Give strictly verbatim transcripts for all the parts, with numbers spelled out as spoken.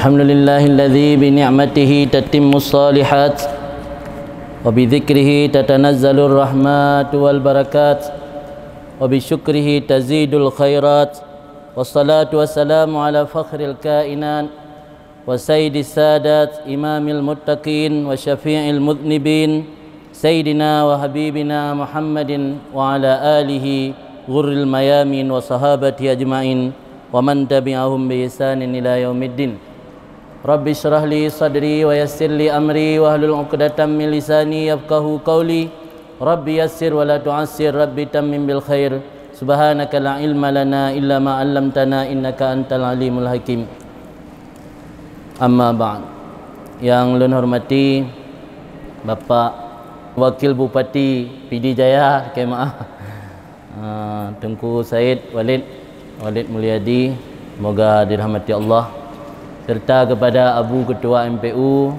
الحمد لله الذي بنعمته تتم الصالحات، وبذكره تتنزل الرحمات والبركات، وبشكره تزيد الخيرات، والصلاة والسلام على فخر الكائنات، وسيد السادات، إمام المتقين، وشفيع المذنبين، سيدنا وحبيبنا محمد وعلى آله غر الميامين وصحابته أجمعين ومن تبعهم بإحسان إلى يوم الدين. رب اشرح لي صدري ويسر لي أمري واحلل عقدة من لساني يفقهوا قولي. رب يسر ولا تعسر، رب تمم بالخير. سبحانك لا علم لنا إلا ما علمتنا إنك أنت العليم الحكيم. Amma ba'd. Yang lôn hormati Bapak Wakil Bupati Pidie Jaya, kemaah, ah, Teungku Said Walid, Walid Mulyadi, semoga dirahmati Allah, serta kepada Abu Ketua M P U,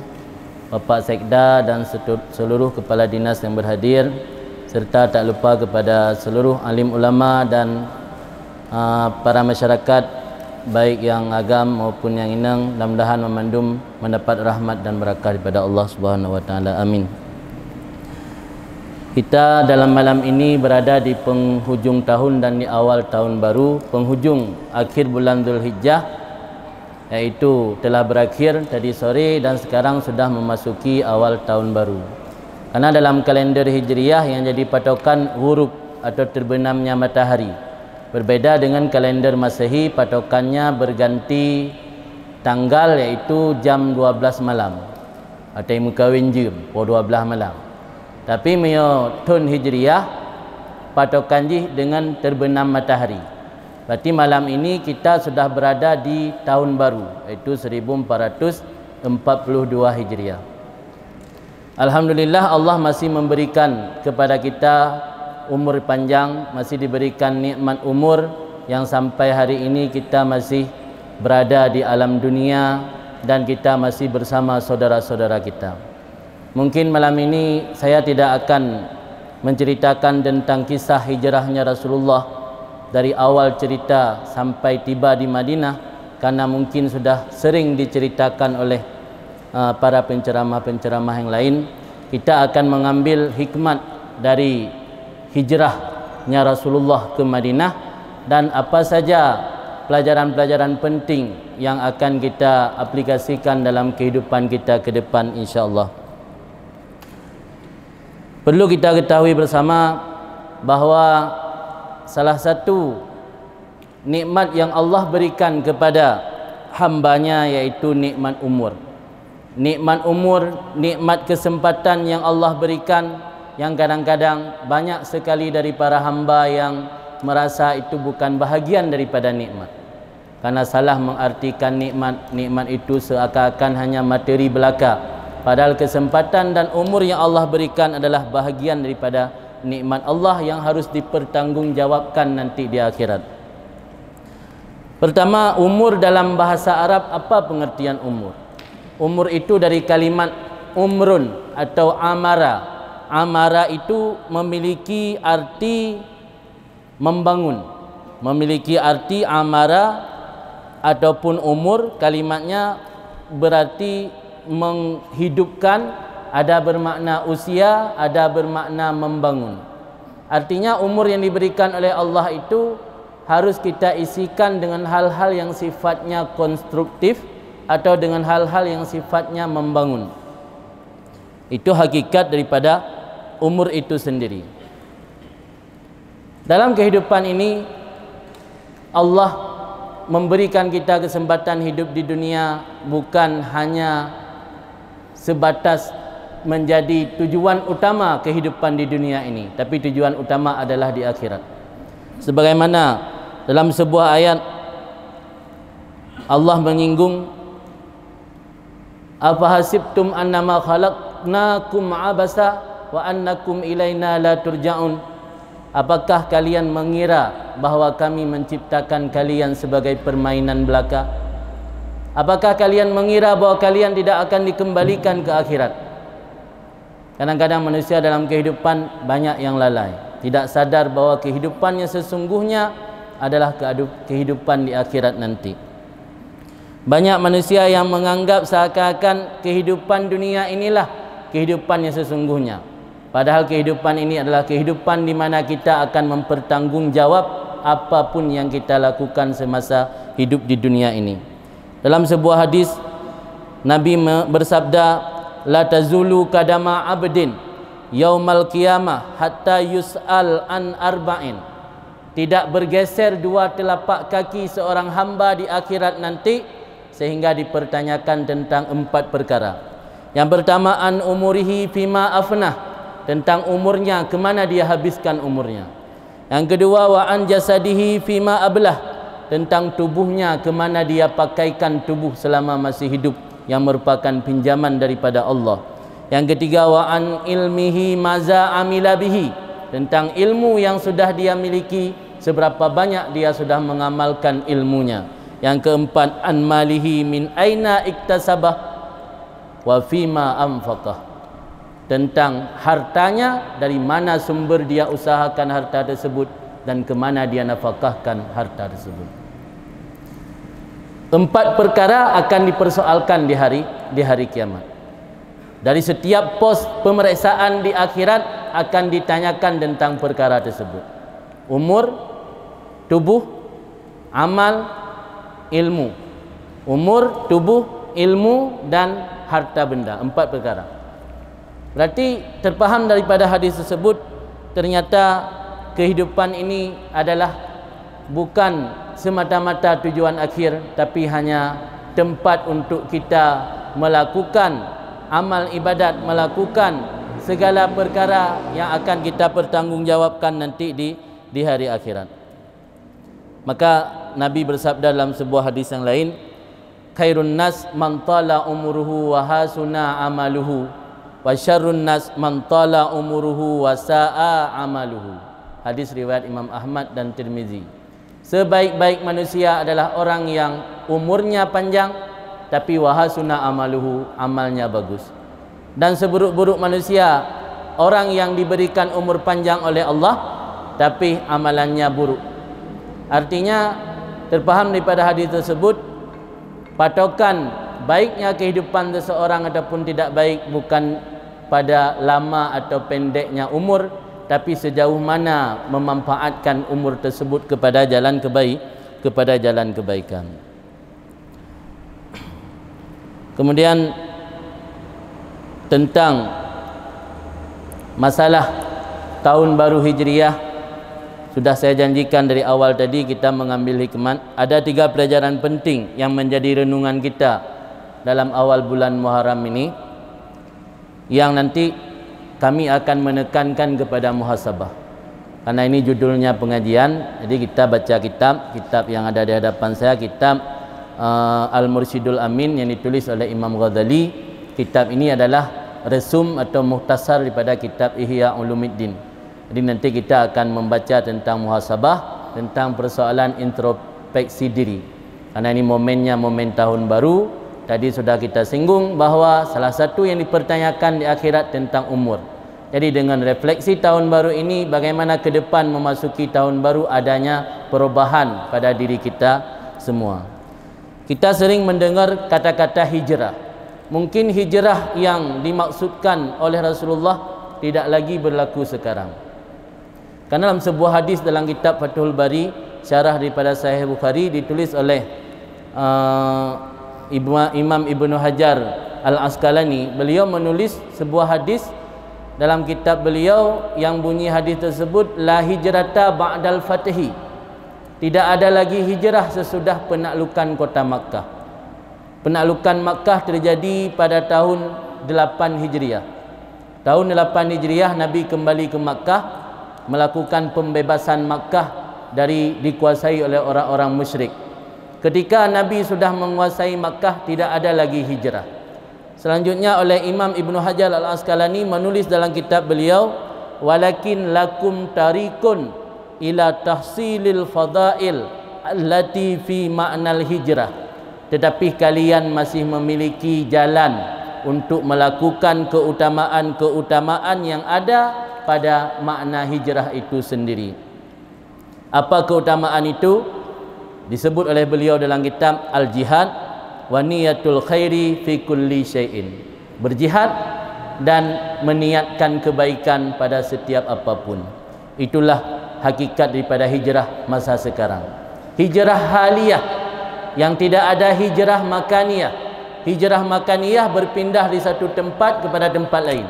Bapak Sekda dan setu-, seluruh kepala dinas yang berhadir, serta tak lupa kepada seluruh alim ulama dan ah, para masyarakat, baik yang agam maupun yang inong, mudah-mudahan memandum mendapat rahmat dan barakah daripada Allah Subhanahu wa Taala. Amin. Kita dalam malam ini berada di penghujung tahun dan di awal tahun baru, penghujung akhir bulan Zulhijjah, yaitu telah berakhir tadi sore dan sekarang sudah memasuki awal tahun baru. Karena dalam kalender Hijriah yang jadi patokan ghurup atau terbenamnya matahari, berbeda dengan kalender Masehi, patokannya berganti tanggal, yaitu jam dua belas malam, atau meukawen jeuem, poh dua belas malam. Tapi meunyoe thon Hijriah, patokan jih dengan terbenam matahari. Berarti malam ini kita sudah berada di tahun baru, yaitu seribu empat ratus empat puluh dua Hijriah. Alhamdulillah, Allah masih memberikan kepada kita umur panjang, masih diberikan nikmat umur yang sampai hari ini kita masih berada di alam dunia dan kita masih bersama saudara-saudara kita. Mungkin malam ini saya tidak akan menceritakan tentang kisah hijrahnya Rasulullah dari awal cerita sampai tiba di Madinah, karena mungkin sudah sering diceritakan oleh, uh, para penceramah-penceramah yang lain. Kita akan mengambil hikmat dari hijrahnya Rasulullah ke Madinah dan apa saja pelajaran-pelajaran penting yang akan kita aplikasikan dalam kehidupan kita ke depan, insya-Allah. Perlu kita ketahui bersama bahwa salah satu nikmat yang Allah berikan kepada hamba-Nya yaitu nikmat umur. Nikmat umur, nikmat kesempatan yang Allah berikan, yang kadang-kadang banyak sekali dari para hamba yang merasa itu bukan bahagian daripada nikmat. Karena salah mengartikan nikmat, nikmat itu seakan-akan hanya materi belaka. Padahal kesempatan dan umur yang Allah berikan adalah bahagian daripada nikmat Allah yang harus dipertanggungjawabkan nanti di akhirat. Pertama, umur dalam bahasa Arab, apa pengertian umur? Umur itu dari kalimat umrun atau amara. Amara itu memiliki arti membangun. Memiliki arti amara ataupun umur, kalimatnya berarti menghidupkan, ada bermakna usia, ada bermakna membangun. Artinya, umur yang diberikan oleh Allah itu harus kita isikan dengan hal-hal yang sifatnya konstruktif atau dengan hal-hal yang sifatnya membangun. Itu hakikat daripada umur itu sendiri. Dalam kehidupan ini, Allah memberikan kita kesempatan hidup di dunia bukan hanya sebatas menjadi tujuan utama kehidupan di dunia ini, tapi tujuan utama adalah di akhirat. Sebagaimana dalam sebuah ayat Allah menyinggung, "Afahasibtum annama khalaqnakum abasa wa annakum ilaina la turja'un?" Apakah kalian mengira bahwa Kami menciptakan kalian sebagai permainan belaka? Apakah kalian mengira bahwa kalian tidak akan dikembalikan ke akhirat? Kadang-kadang manusia dalam kehidupan banyak yang lalai, tidak sadar bahwa kehidupan yang sesungguhnya adalah keadu-, kehidupan di akhirat nanti. Banyak manusia yang menganggap seakan-akan kehidupan dunia inilah kehidupan yang sesungguhnya. Padahal kehidupan ini adalah kehidupan di mana kita akan mempertanggungjawab apapun yang kita lakukan semasa hidup di dunia ini. Dalam sebuah hadis, Nabi me-, bersabda, "La tazulu qadama abdin yaumal qiyamah hatta yus'al an arba'in." Tidak bergeser dua telapak kaki seorang hamba di akhirat nanti sehingga dipertanyakan tentang empat perkara. Yang pertama, an umurihi fima afnah, tentang umurnya, ke mana dia habiskan umurnya. Yang kedua, wa an jasadihi fima ablah, tentang tubuhnya, ke mana dia pakaikan tubuh selama masih hidup, yang merupakan pinjaman daripada Allah. Yang ketiga, wa an ilmihi maza amila bihi, tentang ilmu yang sudah dia miliki, seberapa banyak dia sudah mengamalkan ilmunya. Yang keempat, an malihi min aina iktasabah wa fima anfaqah, tentang hartanya, dari mana sumber dia usahakan harta tersebut dan ke mana dia nafkahkan harta tersebut. Empat perkara akan dipersoalkan di hari di hari kiamat. Dari setiap pos pemeriksaan di akhirat akan ditanyakan tentang perkara tersebut. Umur, tubuh, amal, ilmu. Umur, tubuh, ilmu, dan harta benda. Empat perkara. Berarti terpaham daripada hadis tersebut, ternyata kehidupan ini adalah bukan semata-mata tujuan akhir, tapi hanya tempat untuk kita melakukan amal ibadat, melakukan segala perkara yang akan kita pertanggungjawabkan nanti di, di hari akhirat. Maka Nabi bersabda dalam sebuah hadis yang lain, "Khairun nas man tala umruhu wa hasuna amaluhu, wa syarrun nas man tala umruhu wa sa'a amaluhu." Hadis riwayat Imam Ahmad dan Tirmizi. Sebaik-baik manusia adalah orang yang umurnya panjang, tapi wa hasuna amaluhu, amalnya bagus. Dan seburuk-buruk manusia, orang yang diberikan umur panjang oleh Allah, tapi amalannya buruk. Artinya, terpaham daripada hadis tersebut, patokan baiknya kehidupan seseorang ataupun tidak baik bukan pada lama atau pendeknya umur, tapi sejauh mana memanfaatkan umur tersebut kepada jalan kebaik, kepada jalan kebaikan. Kemudian, tentang masalah tahun baru Hijriah, sudah saya janjikan dari awal tadi, kita mengambil hikmat. Ada tiga pelajaran penting yang menjadi renungan kita dalam awal bulan Muharram ini, yang nanti kami akan menekankan kepada muhasabah. Karena ini judulnya pengajian, jadi kita baca kitab, kitab yang ada di hadapan saya, kitab, eh, Al-Mursyidul Amin yang ditulis oleh Imam Ghazali. Kitab ini adalah resum atau mukhtasar daripada kitab Ihya Ulumuddin. Jadi nanti kita akan membaca tentang muhasabah, tentang persoalan introspeksi diri. Karena ini momennya momen tahun baru, tadi sudah kita singgung bahwa salah satu yang dipertanyakan di akhirat tentang umur. Jadi dengan refleksi tahun baru ini, bagaimana ke depan memasuki tahun baru adanya perubahan pada diri kita semua. Kita sering mendengar kata-kata hijrah. Mungkin hijrah yang dimaksudkan oleh Rasulullah tidak lagi berlaku sekarang. Karena dalam sebuah hadis dalam kitab Fathul Bari, syarah daripada Sahih Bukhari, ditulis oleh, uh, Ibnu, Imam Ibnu Hajar Al-Asqalani, beliau menulis sebuah hadis dalam kitab beliau yang bunyi hadis tersebut, "La hijrata ba'dal fathi." Tidak ada lagi hijrah sesudah penaklukan kota Makkah. Penaklukan Makkah terjadi pada tahun delapan Hijriah. Tahun delapan Hijriah, Nabi kembali ke Makkah, melakukan pembebasan Makkah dari dikuasai oleh orang-orang musyrik. Ketika Nabi sudah menguasai Makkah, tidak ada lagi hijrah. Selanjutnya, oleh Imam Ibnu Hajar Al-Asqalani menulis dalam kitab beliau, "Walakin lakum tariqun ila tahsilil fadail allati fi ma'nal hijrah." Tetapi kalian masih memiliki jalan untuk melakukan keutamaan-keutamaan yang ada pada makna hijrah itu sendiri. Apa keutamaan itu? Disebut oleh beliau dalam kitab Al-Jihad, Wa niyatul khairi fi kulli syai'in. Berjihad dan meniatkan kebaikan pada setiap apapun. Itulah hakikat daripada hijrah masa sekarang. Hijrah haliyah, yang tidak ada hijrah makaniyah. Hijrah makaniyah berpindah di satu tempat kepada tempat lain.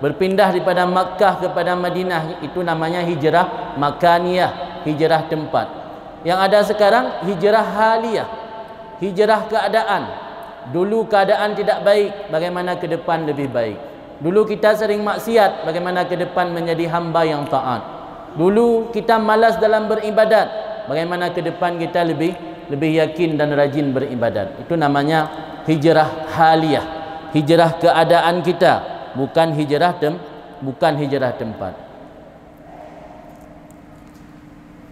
Berpindah daripada Makkah kepada Madinah, itu namanya hijrah makaniyah, hijrah tempat. Yang ada sekarang hijrah haliyah, hijrah keadaan. Dulu keadaan tidak baik, bagaimana ke depan lebih baik. Dulu kita sering maksiat, bagaimana ke depan menjadi hamba yang taat. Dulu kita malas dalam beribadat, bagaimana ke depan kita lebih lebih yakin dan rajin beribadat. Itu namanya hijrah haliyah, hijrah keadaan kita, bukan hijrah tem bukan hijrah tempat.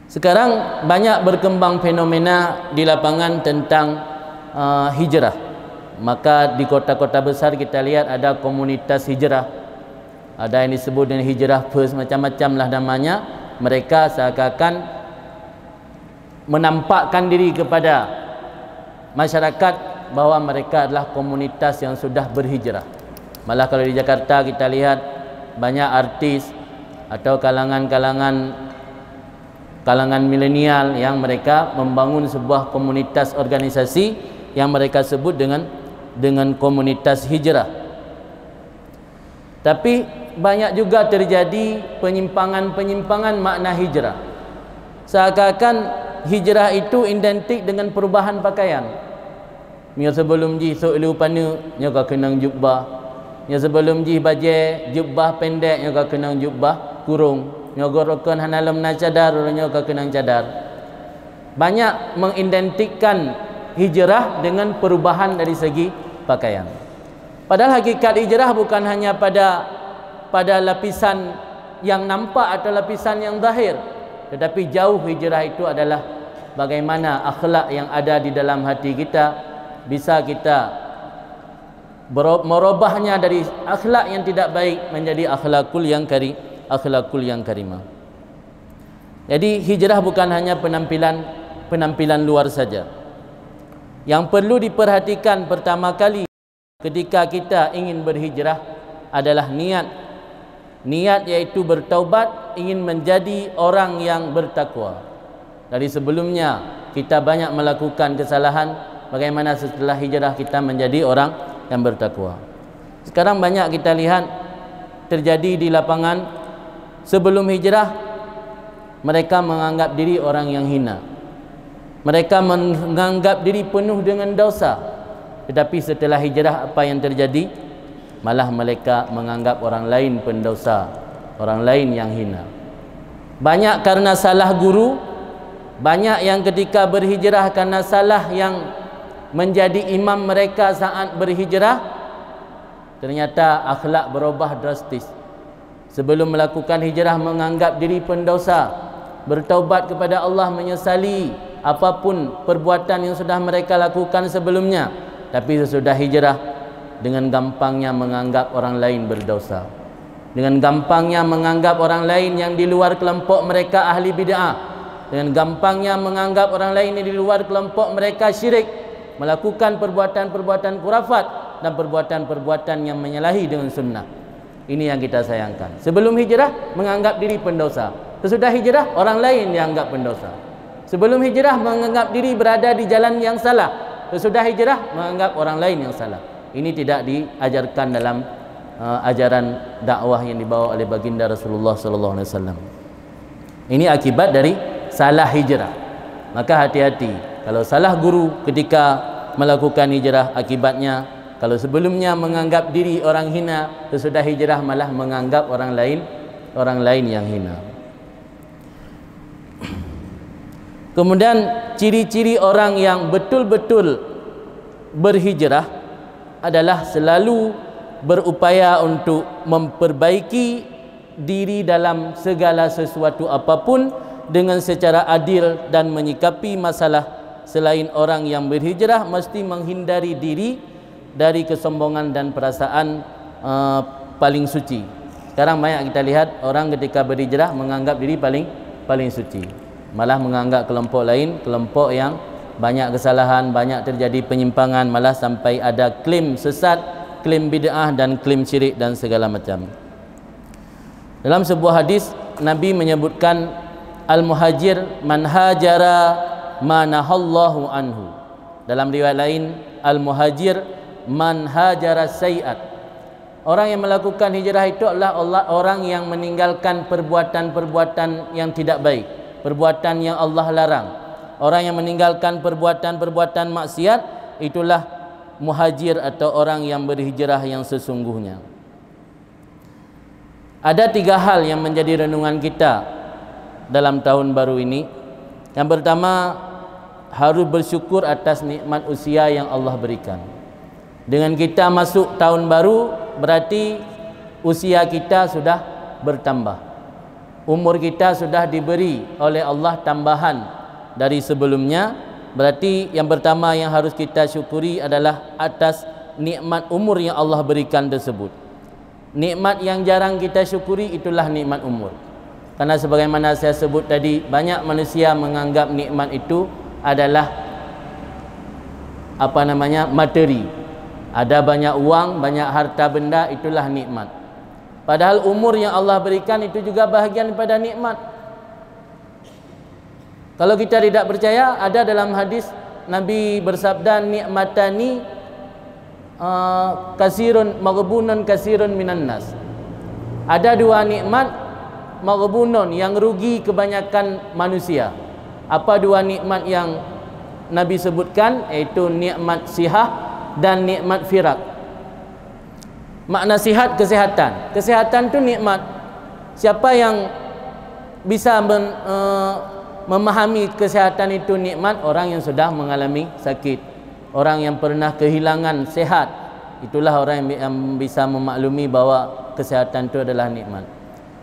Sekarang banyak berkembang fenomena di lapangan tentang uh, hijrah. Maka di kota-kota besar kita lihat ada komunitas hijrah. Ada yang disebut dengan hijrah first, macam-macam lah namanya. Mereka seakan-akan menampakkan diri kepada masyarakat bahwa mereka adalah komunitas yang sudah berhijrah. Malah kalau di Jakarta kita lihat banyak artis atau kalangan-kalangan kalangan milenial yang mereka membangun sebuah komunitas organisasi yang mereka sebut dengan dengan komunitas hijrah. Tapi banyak juga terjadi penyimpangan-penyimpangan makna hijrah. Seakan-akan hijrah itu identik dengan perubahan pakaian. Nyoe sebelum jih sôk lu paneuk, nyoe ka keunong jubah. Nyoe sebelum jih bajée jubah pendek, nyoe ka keunong jubah kurung. Nyoe gorokan hana lom na cadar, nyoe ka keunong cadar. Banyak mengidentikkan hijrah dengan perubahan dari segi pakaian. Padahal hakikat hijrah bukan hanya pada pada lapisan yang nampak atau lapisan yang zahir, tetapi jauh hijrah itu adalah bagaimana akhlak yang ada di dalam hati kita bisa kita merubahnya dari akhlak yang tidak baik menjadi akhlakul yang kari akhlakul yang karimah. Jadi hijrah bukan hanya penampilan penampilan luar saja. Yang perlu diperhatikan pertama kali ketika kita ingin berhijrah adalah niat. Niat yaitu bertaubat, ingin menjadi orang yang bertakwa. Dari sebelumnya kita banyak melakukan kesalahan, bagaimana setelah hijrah kita menjadi orang yang bertakwa? Sekarang banyak kita lihat terjadi di lapangan, sebelum hijrah mereka menganggap diri orang yang hina. Mereka menganggap diri penuh dengan dosa. Tetapi setelah hijrah, apa yang terjadi? Malah mereka menganggap orang lain pendosa, orang lain yang hina. Banyak karena salah guru, banyak yang ketika berhijrah karena salah yang menjadi imam mereka saat berhijrah, ternyata akhlak berubah drastis. Sebelum melakukan hijrah menganggap diri pendosa, bertaubat kepada Allah, menyesali apapun perbuatan yang sudah mereka lakukan sebelumnya. Tapi sesudah hijrah, dengan gampangnya menganggap orang lain berdosa. Dengan gampangnya menganggap orang lain yang di luar kelompok mereka ahli bid'ah. Dengan gampangnya menganggap orang lain yang di luar kelompok mereka syirik, melakukan perbuatan-perbuatan khurafat dan perbuatan-perbuatan yang menyalahi dengan sunnah. Ini yang kita sayangkan. Sebelum hijrah, menganggap diri pendosa. Sesudah hijrah, orang lain yang anggap pendosa. Sebelum hijrah, menganggap diri berada di jalan yang salah. Sesudah hijrah, menganggap orang lain yang salah. Ini tidak diajarkan dalam uh, ajaran dakwah yang dibawa oleh baginda Rasulullah sallallahu alaihi wasallam. Ini akibat dari salah hijrah. Maka hati-hati, kalau salah guru ketika melakukan hijrah, akibatnya kalau sebelumnya menganggap diri orang hina, sesudah hijrah malah menganggap orang lain orang lain yang hina. Kemudian ciri-ciri orang yang betul-betul berhijrah adalah selalu berupaya untuk memperbaiki diri dalam segala sesuatu apapun dengan secara adil dan menyikapi masalah selain orang yang berhijrah mesti menghindari diri dari kesombongan dan perasaan uh, paling suci. Sekarang banyak kita lihat orang ketika berhijrah menganggap diri paling paling suci. Malah menganggap kelompok lain kelompok yang Banyak kesalahan, banyak terjadi penyimpangan, malah sampai ada klaim sesat, klaim bid'ah, dan klaim syirik, dan segala macam. Dalam sebuah hadis, Nabi menyebutkan, "Al-muhajir man hajara ma nahallahu anhu." Dalam riwayat lain, "Al-muhajir man hajara sayyi'at." Orang yang melakukan hijrah itu adalah Allah, orang yang meninggalkan perbuatan-perbuatan yang tidak baik, perbuatan yang Allah larang. Orang yang meninggalkan perbuatan-perbuatan maksiat, itulah muhajir atau orang yang berhijrah yang sesungguhnya. Ada tiga hal yang menjadi renungan kita dalam tahun baru ini. Yang pertama, harus bersyukur atas nikmat usia yang Allah berikan. Dengan kita masuk tahun baru, berarti usia kita sudah bertambah. Umur kita sudah diberi oleh Allah tambahan dari sebelumnya. Berarti yang pertama yang harus kita syukuri adalah atas nikmat umur yang Allah berikan tersebut. Nikmat yang jarang kita syukuri itulah nikmat umur. Karena sebagaimana saya sebut tadi, banyak manusia menganggap nikmat itu adalah, apa namanya, materi. Ada banyak uang, banyak harta benda, itulah nikmat. Padahal umur yang Allah berikan itu juga bahagian daripada nikmat. Kalau kita tidak percaya, ada dalam hadis Nabi bersabda, "Nikmatani, uh, kasirun maghbunun kasirun minan nas." Ada dua nikmat, maghbunun, yang rugi kebanyakan manusia. Apa dua nikmat yang Nabi sebutkan? Yaitu nikmat sihah dan nikmat firak. Makna sihat, kesehatan. Kesehatan tu nikmat. Siapa yang bisa men-, eh, memahami kesehatan itu nikmat? Orang yang sudah mengalami sakit. Orang yang pernah kehilangan sehat. Itulah orang yang bi-, yang bisa memaklumi bahwa kesehatan tu adalah nikmat.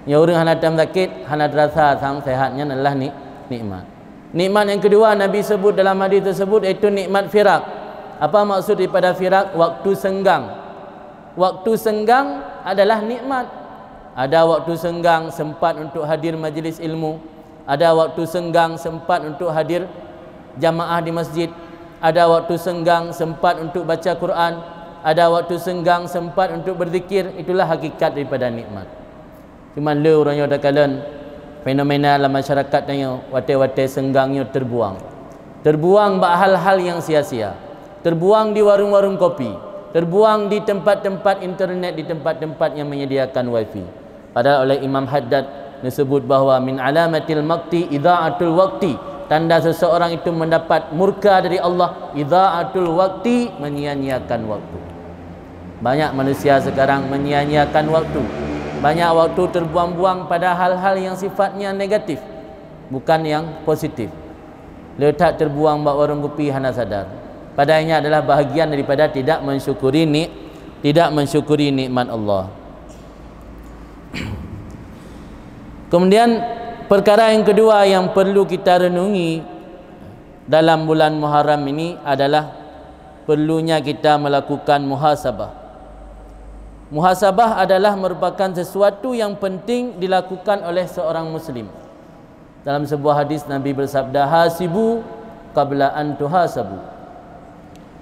Nyang ureuëng hana tam sakit, hana terasa sang sehat, nyan adalah ni-, nikmat. Nikmat yang kedua Nabi sebut dalam hadis tersebut, yaitu nikmat firak. Apa maksud daripada firak? Waktu senggang. Waktu senggang adalah nikmat. Ada waktu senggang sempat untuk hadir majlis ilmu, ada waktu senggang sempat untuk hadir jamaah di masjid, ada waktu senggang sempat untuk baca Quran, ada waktu senggang sempat untuk berzikir. Itulah hakikat daripada nikmat. Cuman le uroe nyoe takalon fenomena lam masyarakat tanyoe, watée-watée senggang nyoe terbuang. Terbuang bak hal-hal yang sia-sia. Terbuang di warung-warung kopi. Terbuang di tempat-tempat internet, di tempat-tempat yang menyediakan wifi. Padahal oleh Imam Haddad disebut bahwa min alamatil maqti idha'atul waqti. Tanda seseorang itu mendapat murka dari Allah, idha'atul waqti, menyia-nyiakan waktu. Banyak manusia sekarang menyia-nyiakan waktu. Banyak waktu terbuang-buang pada hal-hal yang sifatnya negatif, bukan yang positif. Le that terbuang bak warung kopi hana sadar. Padahal ini adalah bahagian daripada tidak mensyukuri ni-, tidak mensyukuri nikmat Allah. Kemudian, perkara yang kedua yang perlu kita renungi dalam bulan Muharram ini adalah perlunya kita melakukan muhasabah. Muhasabah adalah merupakan sesuatu yang penting dilakukan oleh seorang muslim. Dalam sebuah hadis, Nabi bersabda, "Hasibu qabla an tuhasabu."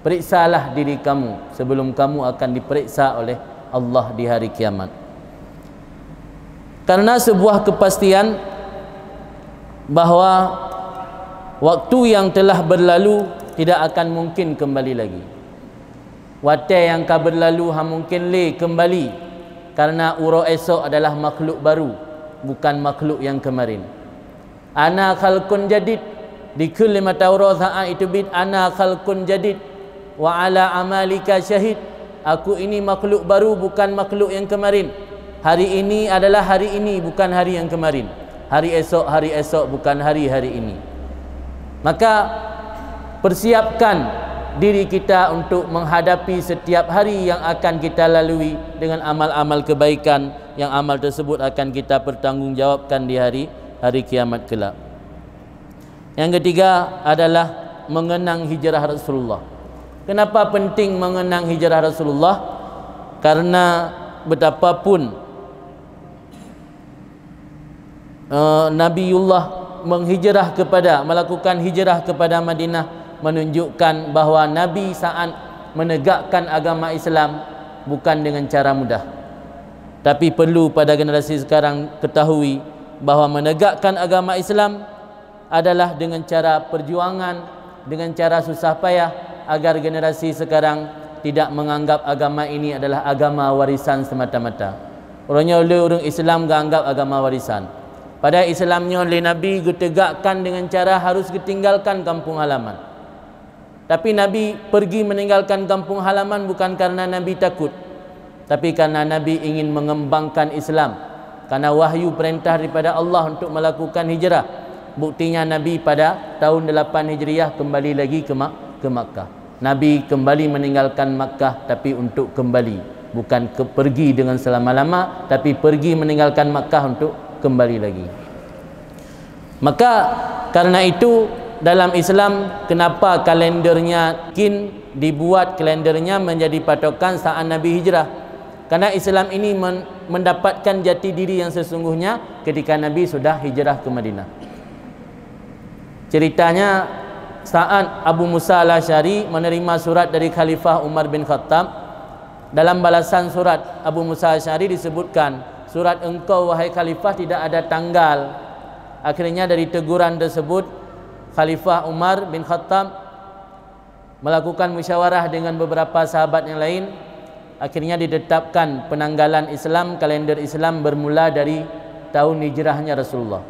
Periksalah diri kamu sebelum kamu akan diperiksa oleh Allah di hari kiamat. Karena sebuah kepastian bahwa waktu yang telah berlalu tidak akan mungkin kembali lagi. Watée nyang ka berlalu hana mungkin lé kembali, karena uroe esok adalah makhluk baru, bukan makhluk yang kemarin. "Ana khalqun jadid." Dikheun lé mata uroe saát itu bit, "Ana khalqun jadid, wa ala amalika syahid." Aku ini makhluk baru, bukan makhluk yang kemarin. Hari ini adalah hari ini, bukan hari yang kemarin. Hari esok, hari esok, bukan hari-hari ini. Maka, persiapkan diri kita untuk menghadapi setiap hari yang akan kita lalui dengan amal-amal kebaikan, yang amal tersebut akan kita pertanggungjawabkan di hari, hari kiamat kelak. Yang ketiga adalah mengenang hijrah Rasulullah. Kenapa penting mengenang hijrah Rasulullah? Karena betapapun, eh, Nabiullah menghijrah kepada, melakukan hijrah kepada Madinah, menunjukkan bahwa Nabi saat menegakkan agama Islam bukan dengan cara mudah. Tapi perlu pada generasi sekarang ketahui bahwa menegakkan agama Islam adalah dengan cara perjuangan, dengan cara susah payah, agar generasi sekarang tidak menganggap agama ini adalah agama warisan semata-mata. Uroe nyoe le ureuëng Islam geuanggap agama warisan. Padahai Islam nyoe lé Nabi geutegakkan dengan cara harus geutinggalkan kampung halaman. Tapi Nabi pergi meninggalkan kampung halaman bukan karena Nabi takut, tapi karena Nabi ingin mengembangkan Islam. Karena wahyu perintah daripada Allah untuk melakukan hijrah. Buktinya Nabi pada tahun delapan Hijriah kembali lagi ke Mak-, ke Makkah. Nabi kembali meninggalkan Makkah tapi untuk kembali, bukan ke, pergi dengan selama-lama, tapi pergi meninggalkan Makkah untuk kembali lagi. Maka karena itu dalam Islam kenapa kalendernya kin dibuat kalendernya menjadi patokan saat Nabi hijrah? Karena Islam ini men-, mendapatkan jati diri yang sesungguhnya ketika Nabi sudah hijrah ke Madinah. Ceritanya, saat Abu Musa Al-Asy'ari menerima surat dari Khalifah Umar bin Khattab, dalam balasan surat Abu Musa Al-Asy'ari disebutkan, "Surat engkau, wahai Khalifah, tidak ada tanggal." Akhirnya dari teguran tersebut, Khalifah Umar bin Khattab melakukan musyawarah dengan beberapa sahabat yang lain, akhirnya ditetapkan penanggalan Islam, kalender Islam bermula dari tahun hijrahnya Rasulullah.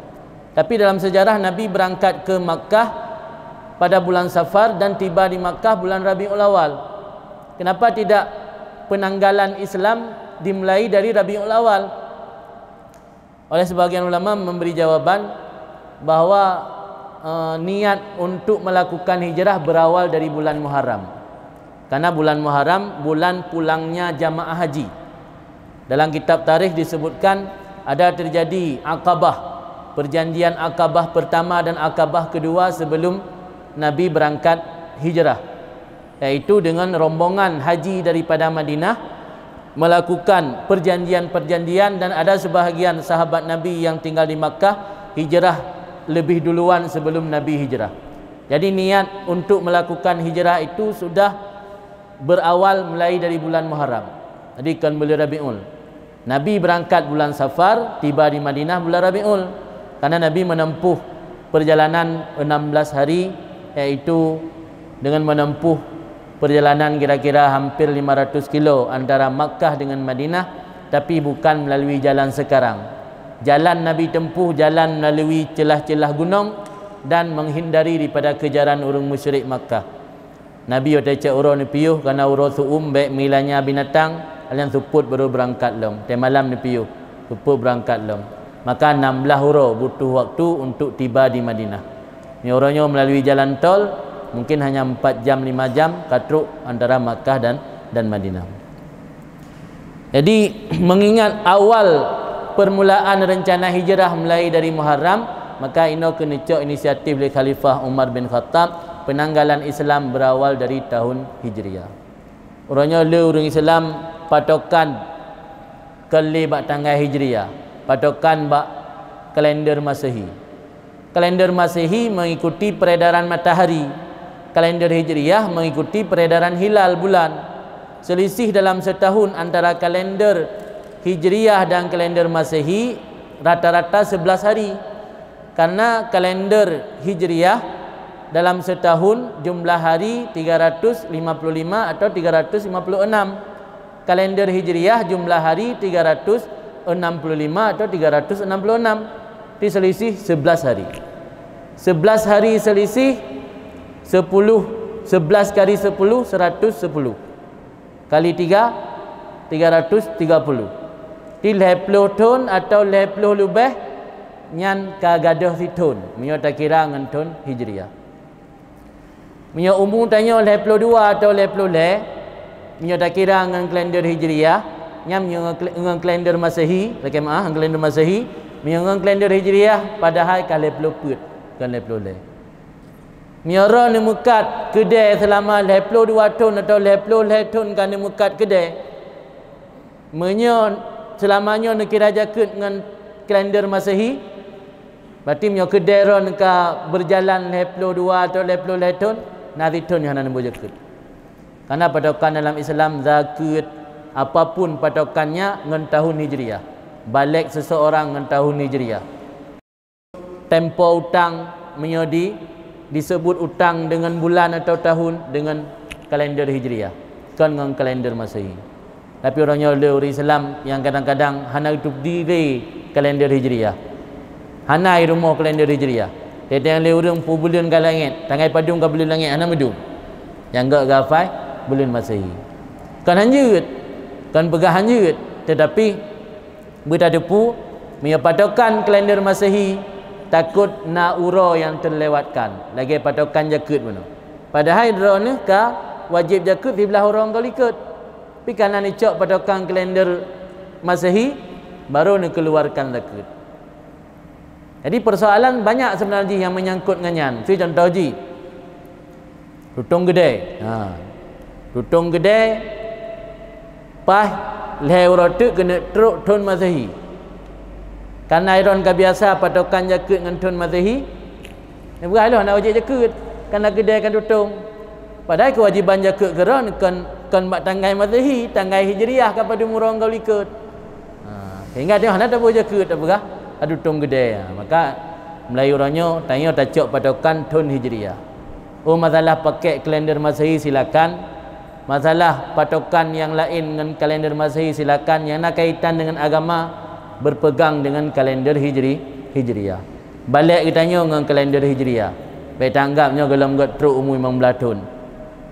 Tapi dalam sejarah, Nabi berangkat ke Makkah pada bulan Safar dan tiba di Makkah bulan Rabiul Awal. Kenapa tidak penanggalan Islam dimulai dari Rabiul Awal? Oleh sebagian ulama memberi jawaban bahwa, eh, niat untuk melakukan hijrah berawal dari bulan Muharram. Karena bulan Muharram bulan pulangnya jamaah haji. Dalam kitab tarikh disebutkan ada terjadi Aqabah, perjanjian Aqabah pertama dan Aqabah kedua sebelum Nabi berangkat hijrah, yaitu dengan rombongan haji daripada Madinah melakukan perjanjian-perjanjian, dan ada sebahagian sahabat Nabi yang tinggal di Makkah hijrah lebih duluan sebelum Nabi hijrah. Jadi niat untuk melakukan hijrah itu sudah berawal mulai dari bulan Muharram. Jadi kon bulan Rabiul. Nabi berangkat bulan Safar, tiba di Madinah bulan Rabiul. Karena Nabi menempuh perjalanan enam belas hari, yaitu dengan menempuh perjalanan kira-kira hampir lima ratus kilo antara Makkah dengan Madinah, tapi bukan melalui jalan sekarang. Jalan Nabi tempuh jalan melalui celah-celah gunung dan menghindari daripada kejaran ureuëng musyrik Makkah. Nabi watée cok uroe neupiôh, karena uroe su'um bék meulanya binatang, alheuh seupôt baru beurangkat lom. Watée malam neupiôh, seupôt beurangkat lom. Maka enam belas uroe butuh waktu untuk tiba di Madinah. Meunyoe uroe nyoe melalui jalan tol, mungkin hanya empat jam, lima jam ka trok antara Makkah dan, dan Madinah. Jadi, mengingat awal permulaan rencana hijrah mulai dari Muharram, maka inoe keuneuk cok inisiatif lé Khalifah Umar bin Khattab penanggalan Islam berawal dari tahun Hijriah. Uroe nyoe le ureuëng Islam patokan kon lé bak tanggai Hijriah, patokan bak kalender Masehi. Kalender Masehi mengikuti peredaran matahari, kalender Hijriah mengikuti peredaran hilal bulan. Selisih dalam setahun antara kalender Hijriah dan kalender Masehi rata-rata sebelas hari. Karena kalender Hijriah dalam setahun jumlah hari tiga ratus lima puluh lima atau tiga ratus lima puluh enam. Kalender Hijriah jumlah hari tiga ratus enam puluh lima atau tiga ratus enam puluh enam. Jadi selisih sebelas hari. Sebelas hari selisih, sepuluh, sebelas kali sepuluh, seratus sepuluh. Kali tiga, tiga ratus tiga puluh. Di lhée ploh thon atau lhée ploh leubeh, nyan ka gadôh sithon, meunyoe takira ngon thon Hijriah. Meunyoe umu tanyoe lhée ploh dua atau lhée ploh lhée, meunyoe takira ngon kalender Hijriah, nyan meunyoe ngon kal-, ngon kalender Masehi, lakée meuáh, ngon kalender Masehi, meunyoe ngon kalender Hijriah, padahai ka lhée ploh peuet, kon lhée ploh lhée. Meunyoe droe neumeukat keudée seulama lhée ploh dua thon atau lhée ploh lhée thon ka neumeukat keudée, meunyoe seulama nyoe neukira jakeuet ngon kalender Masehi, berarti meunyoe keudée droe neuka beujalan lhée ploh dua atau lhée ploh lhée thon, Na sithon nyang hana neuboh jakeuet. Karena patokan dalam Islam zakeuet, apapun patokannya, ngon tahun Hijriah. Balek seseorang ngon tahun Hijriah. Tempo utang, meunyoe di, disebut utang dengan bulan atau tahun, dengan kalender Hijriah, kon ngon kalender Masehi. Tapi uroe nyoe le ureuëng Islam nyang kadang-kadang hana teupeue lé kalender Hijriah. Hana i rumoh kalender Hijriah. Teuntang lé ureuëng peue buleuen ka langét, tanggai padum ka buleuen langét, hana meudum. Nyang gak gafai buleuen Masehi. Kon hanjeuet, kon peugah hanjeuet, tetapi beutateupeue, meunyoe patokan kalender Masehi, takot na uroe nyang teulewatkan, lagée patokan jakeuet bunoe. Padahai droeneuh ka wajéb jakeuet siblaih uroe nyang ka likot. Tapi kana neucok patokan kalender Masehi, baru neukeuluarkan zakeuet. Jadi, persoalan banyak sebenarnya jih nyang menyangkut ngon nyan. Seucontoh jih, tutong keudè. Ha. Tutong keudè, paih lhée uroe teuk keuneuk trok thon Masehi. Kana droen ka biasa patokan jakeuet ngon thon Masehi, neupeugah lôn hana wajéb jakeuet, kana keudè ka tutong. Padahai keuwajéban jakeuet keu droen kon, kon bak tanggai Masehi, tanggai Hijriah ka padum uroe nyang ka likot. Ha, sehingga tanyoe hana taboh jakeuet, tapeugah, "Aduh, tutong keudè." Ha, maka, meulayeue uroe nyoe, tanyoe tacok patokan thon Hijriah. Oh, masalah pakai kalender Masehi, silakan. Masalah patokan nyang laén ngon kalender Masehi, silakan. Nyang na kaitan dengan agama, berpegang dengan kalender Hijri, Hijriah. Balek geutanyoe ngon kalender Hijriah. Bék tanggab nyoe gohlom gét trok umu limong blaih thon.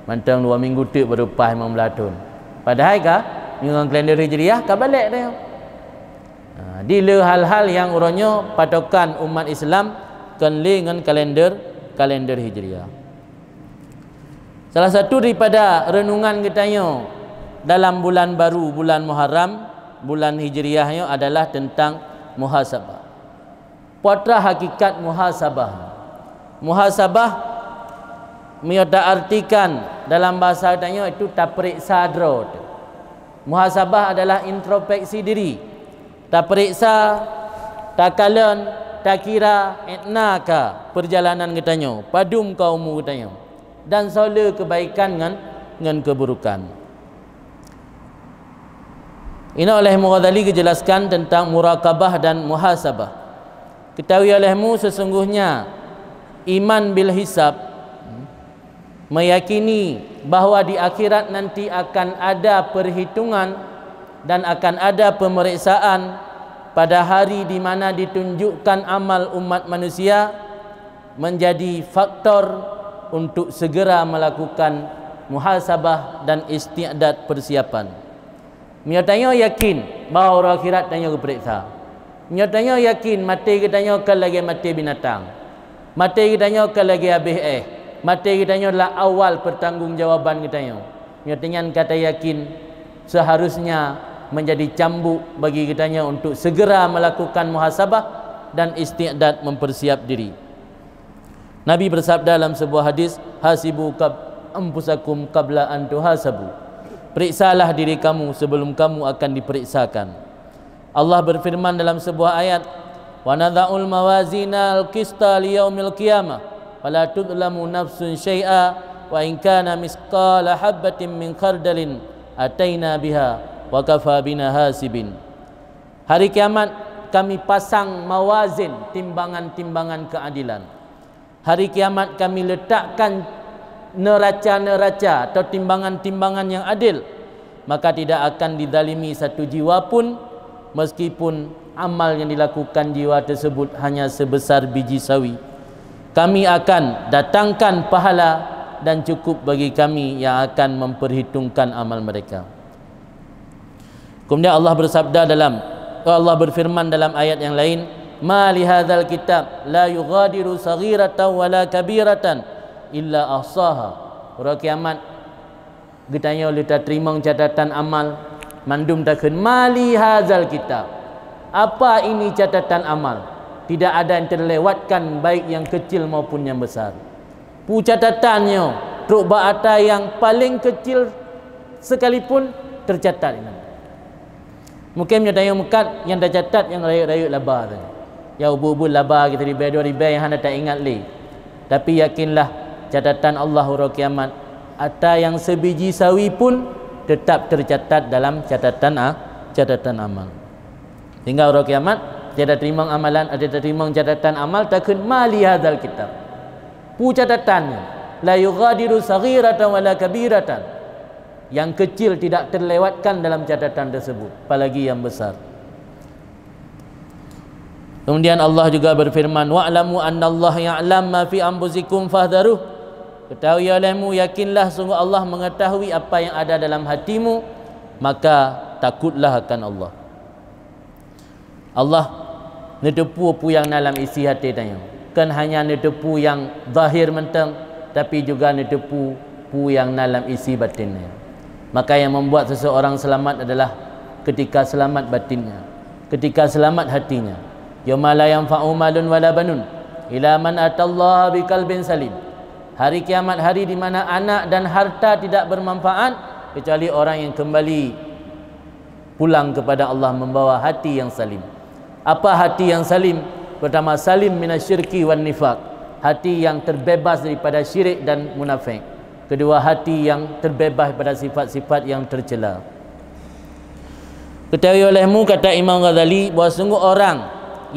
Mantong dua minggu teuk baru paih limong blaih thon. Padahai ka, ngon kalender Hijriah ka balek tanyoe. Ha, di le hal-hal nyang uroe nyoe patokan umat Islam kon lé ngon kalender, kalender Hijriah. Salah satu daripada renungan geutanyoe dalam bulan baru, bulan Muharram, bulan Hijriah nyoe adalah tentang muhasabah. Peue hakikat muhasabah? Muhasabah, meunyoe taartikan dalam bahasa tanyoe, itu taperiksa droe teuh. Muhasabah adalah introspeksi diri. Taperiksa, takalon, takira, étna ka peurjalanan geutanyoe, padum ka umu geutanyoe, dan soe le keubaikan ngon, ngon keuburukan. Inoe oleh Imam Ghazali geujelaskan tentang murakabah dan muhasabah. Ketahui olehmu, sesungguhnya iman bil hisab, meyakini bahwa di akhirat nanti akan ada perhitungan dan akan ada pemeriksaan pada hari di mana ditunjukkan amal umat manusia, menjadi faktor untuk segera melakukan muhasabah dan isti'dad persiapan. Meunyoe tanyoe yakin bahwa uroe akhirat tanyoe geupeuriksa, meunyoe tanyoe yakin maté geutanyoe kon lagée maté binatang, maté geutanyoe kon lagée habéh éh, maté geutanyoe adalah awal pertanggungjawaban geutanyoe, meunyoe tanyan ka tayakin, seharusnya menjadi cambuk bagi geutanyoe untuk segera melakukan muhasabah dan isti'dad, mempersiap diri. Nabi bersabda dalam sebuah hadis, "Hasibu kab-, anfusakum qabla an tuhasabu." Periksalah diri kamu sebelum kamu akan diperiksakan. Allah berfirman dalam sebuah ayat, "Wa nadha'ul mawazinal qista liyaumil qiyamah, fala tudlamu nafsun syai'a, wa in kana misqala habbatin min khardalin ataina biha, wa kafa bina hasibin." Hari kiamat kami pasang mawazin, timbangan-timbangan keadilan. Hari kiamat kami letakkan neraca-neraca atau timbangan-timbangan yang adil, maka tidak akan dizalimi satu jiwa pun, meskipun amal yang dilakukan jiwa tersebut hanya sebesar biji sawi. Kami akan datangkan pahala dan cukup bagi kami yang akan memperhitungkan amal mereka. Kemudian Allah bersabda dalam, Allah berfirman dalam ayat yang lain, "Ma li hadzal kitab la yughadiru saghiratan wala kabiratan illa ahsaha." Uroe kiamat, geutanyoe le tateurimong catatan amal, mandum takheun, "Ma li hadzal kitab." Apa ini catatan amal? Tidak ada yang terlewatkan, baik yang kecil maupun yang besar. Peue catatan nyoe, trok bak ata nyang paleng keucil sekalipun teucatat inan. Mungken meunyoe tanyoe meukat, nyang teucatat nyang rayeuk-rayeuk laba teuh. Nyang ubit-ubit laba, siribèe dua ribèe nyang hana taingat lé. Tapi yakinlah, catatan Allah uroe kiamat, ata nyang sibiji sawi pun tetap tercatat dalam catatan a-, catatan amal. Sehingga uroe kiamat, watée tateurimong amalan, watée tateurimong catatan amal, takheun, "Ma li hadzal kitab?" Peue catatan nyoe? "La yughadiru saghiratan wala kabiratan." Yang kecil tidak terlewatkan dalam catatan tersebut, apalagi yang besar. Kemudian Allah juga berfirman, "Wa'lamu annallaha ya'lamu ma fi anfusikum fahdharuh." Ketahui olehmu, yakinlah sungguh Allah mengetahui apa yang ada dalam hatimu, maka takutlah akan Allah. Allah neuteupeue peue nyang na lam isi até tanyoe. Kon hanya neuteupeue nyang zahir mantong, tapi juga neuteupeue peue nyang na lam isi batin tanyoe. Maka yang membuat seseorang selamat adalah ketika selamat batinnya, ketika selamat hatinya. "Yauma la yanfa'u malun wala banun illa man atallaha biqalbin salim." Hari kiamat, hari di mana anak dan harta tidak bermanfaat kecuali orang yang kembali pulang kepada Allah membawa hati yang salim. Apa hati yang salim? Pertama, salim minasyirki wan nifaq, hati yang terbebas daripada syirik dan munafik. Kedua, hati yang terbebas daripada sifat-sifat yang tercela. Ketahui olehmu, kata Imam Ghazali, bahwa sungguh orang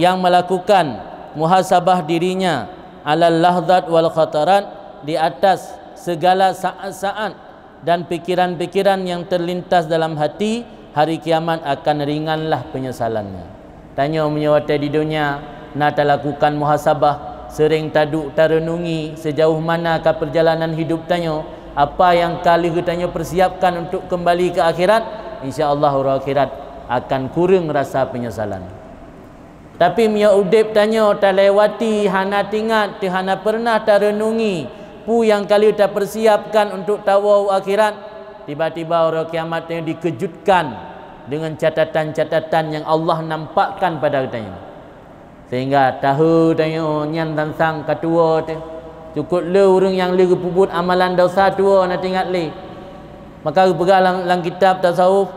yang melakukan muhasabah dirinya alal lahzat wal khatarat, di atas segala saat-saat dan pikiran-pikiran yang terlintas dalam hati, hari kiamat akan ringanlah penyesalannya. Tanyoe meunyoe watée di donya na talakukan muhasabah, sering taduek tareunungi sejauh mana ka perjalanan hidup tanyoe, apa nyang ka lheueh tanyoe persiapkan untuk kembali ke akhirat, insya Allah uroe akhirat akan kureueng rasa penyesalan. Tapi meunyoe udeb tanyoe talewati, hana teuingat, teuh hana pernah tareunungi peue nyang ka lheueh tapersiapkan untuk tawoe u akhirat, tiba-tiba uroe kiamat tanyoe dikeujutkan dengan catatan-catatan nyang Allah nampakkan pada geutanyoe. Sehingga tahe tanyoe nyan sansang ka tuwoe teuh. Cukop le ureuëng nyang lheueh geupeubuet amalan desya tuwoe na teuingat lé. Maka geupeugah lam, lam kitab tasawuf,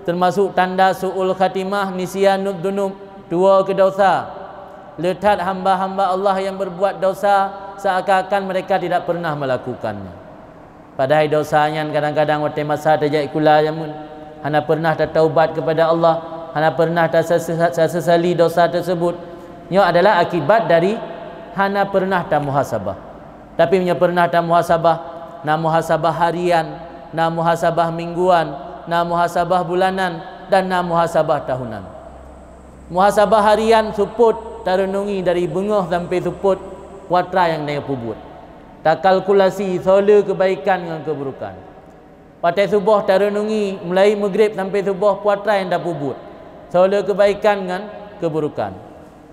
termasuk tanda su'ul khatimah, nisyanud dunub, tuwoe keu desya. Le that hamba-hamba Allah yang berbuat desya seakan-akan mereka tidak pernah melakukannya. Padahai desya nyan kadang-kadang watée masa tajak sikula jameun, hana pernah tataubat kepada Allah, hana pernah tasese-, tasesali desya tersebut. Nyoe adalah akibat dari hana pernah tamuhasabah. Tapi meunyoe pernah tamuhasabah, na muhasabah harian, na muhasabah mingguan, na muhasabah bulanan, dan na muhasabah tahunan. Muhasabah harian seupôt tareunungi dari beungoh sampoe seupôt peue atra nyang tanyoe peubuet. Takalkulasi soe le keubaikan ngon keuburukan. Watée suboh tareunungi mulai meugreb sampoe suboh peue atra nyang tapeubuet, soe le keubaikan ngon keuburukan.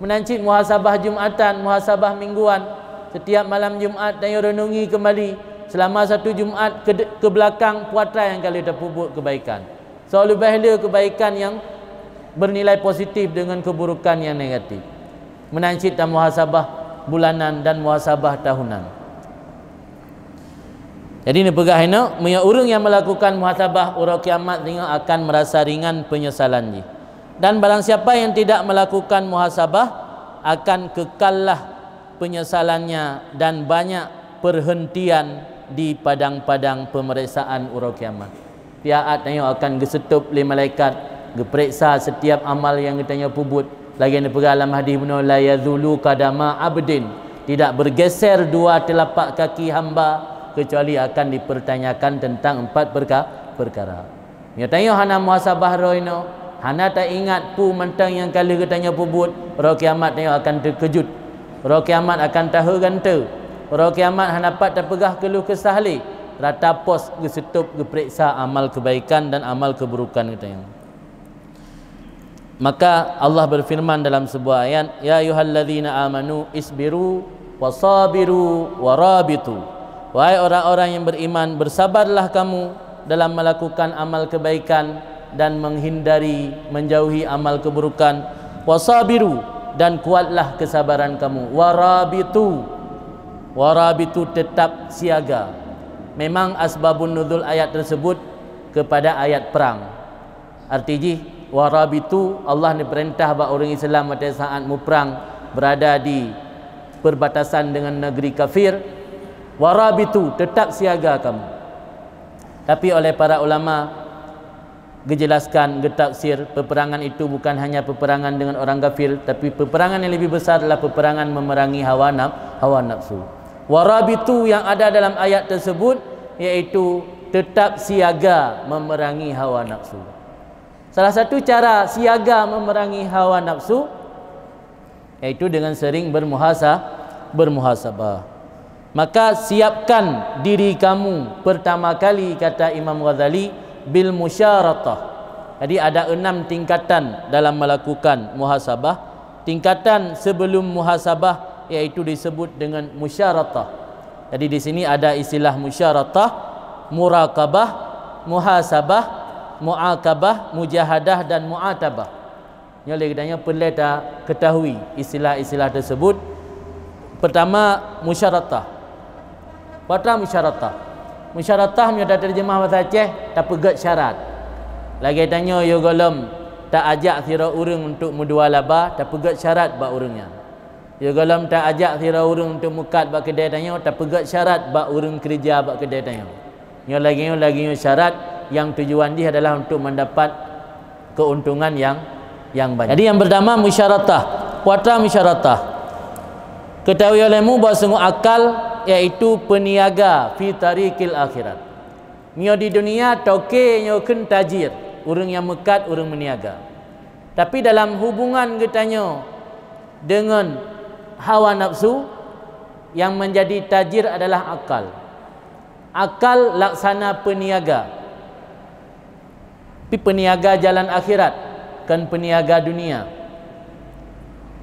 Meunan cit muhasabah Jumatan, muhasabah mingguan. Setiap malam Jumat tanyoe reunungi keumbali seulama satu Jumat keu, keubeulakang peue atra nyang ka lheueh tapeubuet keubaikan. Soe leubeh le keubaikan nyang bernilai positif deungon keuburukan nyang negatif. Meunan cit tamuhasabah bulanan dan muhasabah tahunan. Jadi neupeugah inoe, meunyoe ureuëng nyang melakukan muhasabah uroe kiamat, nyoe akan merasa ringan penyesalan jih. Dan barang siapa yang tidak melakukan muhasabah, akan kekallah penyesalannya dan banyak perhentian di padang-padang pemeriksaan uroe kiamat. Tiap-tiap tanyoe akan geuseutôb lé malaikat, geupeuriksa setiap amal nyang geutanyoe peubuet. Lagée neupeugah lam hadis bunoe, "La yazulu qadama abdin," tidak bergeser dua telapak kaki hamba kecuali akan dipertanyakan tentang empat perka-, perkara. Nyoe tanyoe hana muhasabah roh inoe, hana taingat peue mantong nyang ka lheueh geutanyoe peubuet, roh kiamat tanyoe akan teukeujot. Roh kiamat akan tahe gante. Roh kiamat hana pat tapeugah keuluh keusah lé. Rata pos geuseutôb geupeuriksa amal keubaikan dan amal keuburukan geutanyoe. Maka Allah berfirman dalam sebuah ayat, "Ya ayyuhalladzina amanu isbiru wasabiru warabitu." Wahai orang-orang yang beriman, bersabarlah kamu dalam melakukan amal kebaikan dan menghindari, menjauhi amal keburukan. Wasabiru, dan kuatlah kesabaran kamu. Warabitu, warabitu, tetap siaga. Memang asbabun nuzul ayat tersebut kepada ayat perang. Arti jih, warabitu, Allah neupeurintah bak ureuëng Islam watée saat muprang berada di perbatasan dengan negeri kafir, Warabitu, tetap siaga kamu. Tapi oleh para ulama geujelaskan, geutafsir, peperangan itu bukan hanya peperangan dengan orang kafir, tapi peperangan yang lebih besar adalah peperangan memerangi hawa naf-, hawa nafsu. Warabitu yang ada dalam ayat tersebut yaitu tetap siaga memerangi hawa nafsu. Salah satu cara siaga memerangi hawa nafsu yaitu dengan sering bermuhasa-, bermuhasabah. Maka siapkan diri kamu pertama kali, kata Imam Ghazali, bil musyaratah. Jadi ada enam tingkatan dalam melakukan muhasabah. Tingkatan sebelum muhasabah yaitu disebut dengan musyaratah. Jadi di sini ada istilah musyaratah, murakabah, muhasabah, muakabah, mujahadah dan muatabah. Nyoe lé geutanyoe peureulée ta ketahui istilah-istilah tersebut. Pertama, musyaratah. Peue musyaratah? Musyaratah meunyoe tateurjeumah bahasa Aceh, tapeugét syarat. Lagée tanyoe yôh gohlom ta ajak sidroe ureuëng untuk meudua laba, tapeugét syarat bak ureuëng nyan. Yôh gohlom ta ajak sidroe ureuëng untuk meukat bak keudée tanyoe, tapeugét syarat bak ureuëng keureuja bak keudée tanyoe. Nyoe lagée nyoe, lagée nyoe syarat yang tujuan jih adalah untuk mendapat keuntungan yang, yang banyak. Jadi yang pertama musyaratah. Peue musyaratah? Ketahui olehmu bahwa sungguh akal yaitu peniaga fi tariqil akhirat. Meunyoe di dunia toke nyoe kheun tajir, ureuëng nyang meukat, ureuëng meuniaga. Tapi dalam hubungan geutanyoe dengan hawa nafsu, yang menjadi tajir adalah akal. Akal laksana peniaga. Tapi peniaga jalan akhirat, kon peniaga dunia.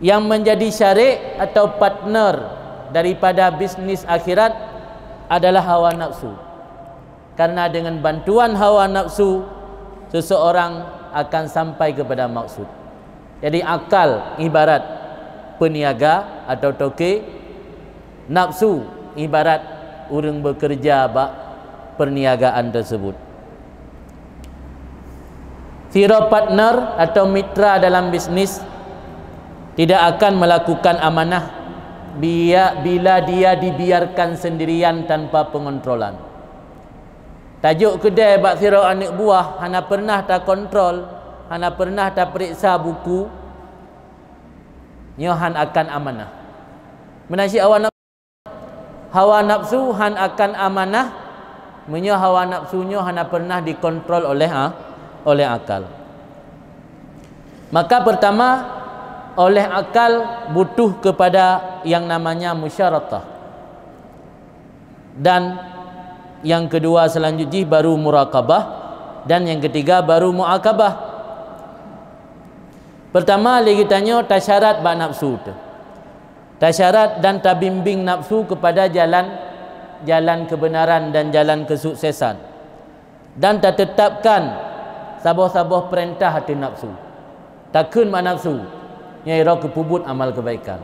Yang menjadi syarik atau partner daripada bisnis akhirat adalah hawa nafsu. Karena dengan bantuan hawa nafsu, seseorang akan sampai kepada maksud. Jadi akal ibarat peniaga atau toke, nafsu ibarat ureuëng bekerja bak perniagaan tersebut. Sidroe partner atau mitra dalam bisnis tidak akan melakukan amanah bia-, bila dia dibiarkan sendirian tanpa pengontrolan. Tajok keudée bak sidroe aneuëk buah, hana pernah takontrol, hana pernah taperiksa buku, nyoe hán akan amanah. Meunan cit hawa naf-, hawa nafsu hán akan amanah, meunyoe hawa nafsu nyoe hana pernah dikontrol oleh a-, oleh akal. Maka pertama, oleh akal butuh kepada yang namanya musyaratah. Dan yang kedua selanjut jih baru murakabah, dan yang ketiga baru muakabah. Pertama, lé geutanyoe tasyarat bak nafsu teuh. Tasyarat dan tabimbing nafsu kepada jalan, jalan kebenaran dan jalan kesuksesan. Dan tatetapkan saboh-saboh peurintah ateueh nafsu. Takheun bak nafsu, nyoe droe keu peubuet amal keubaikan.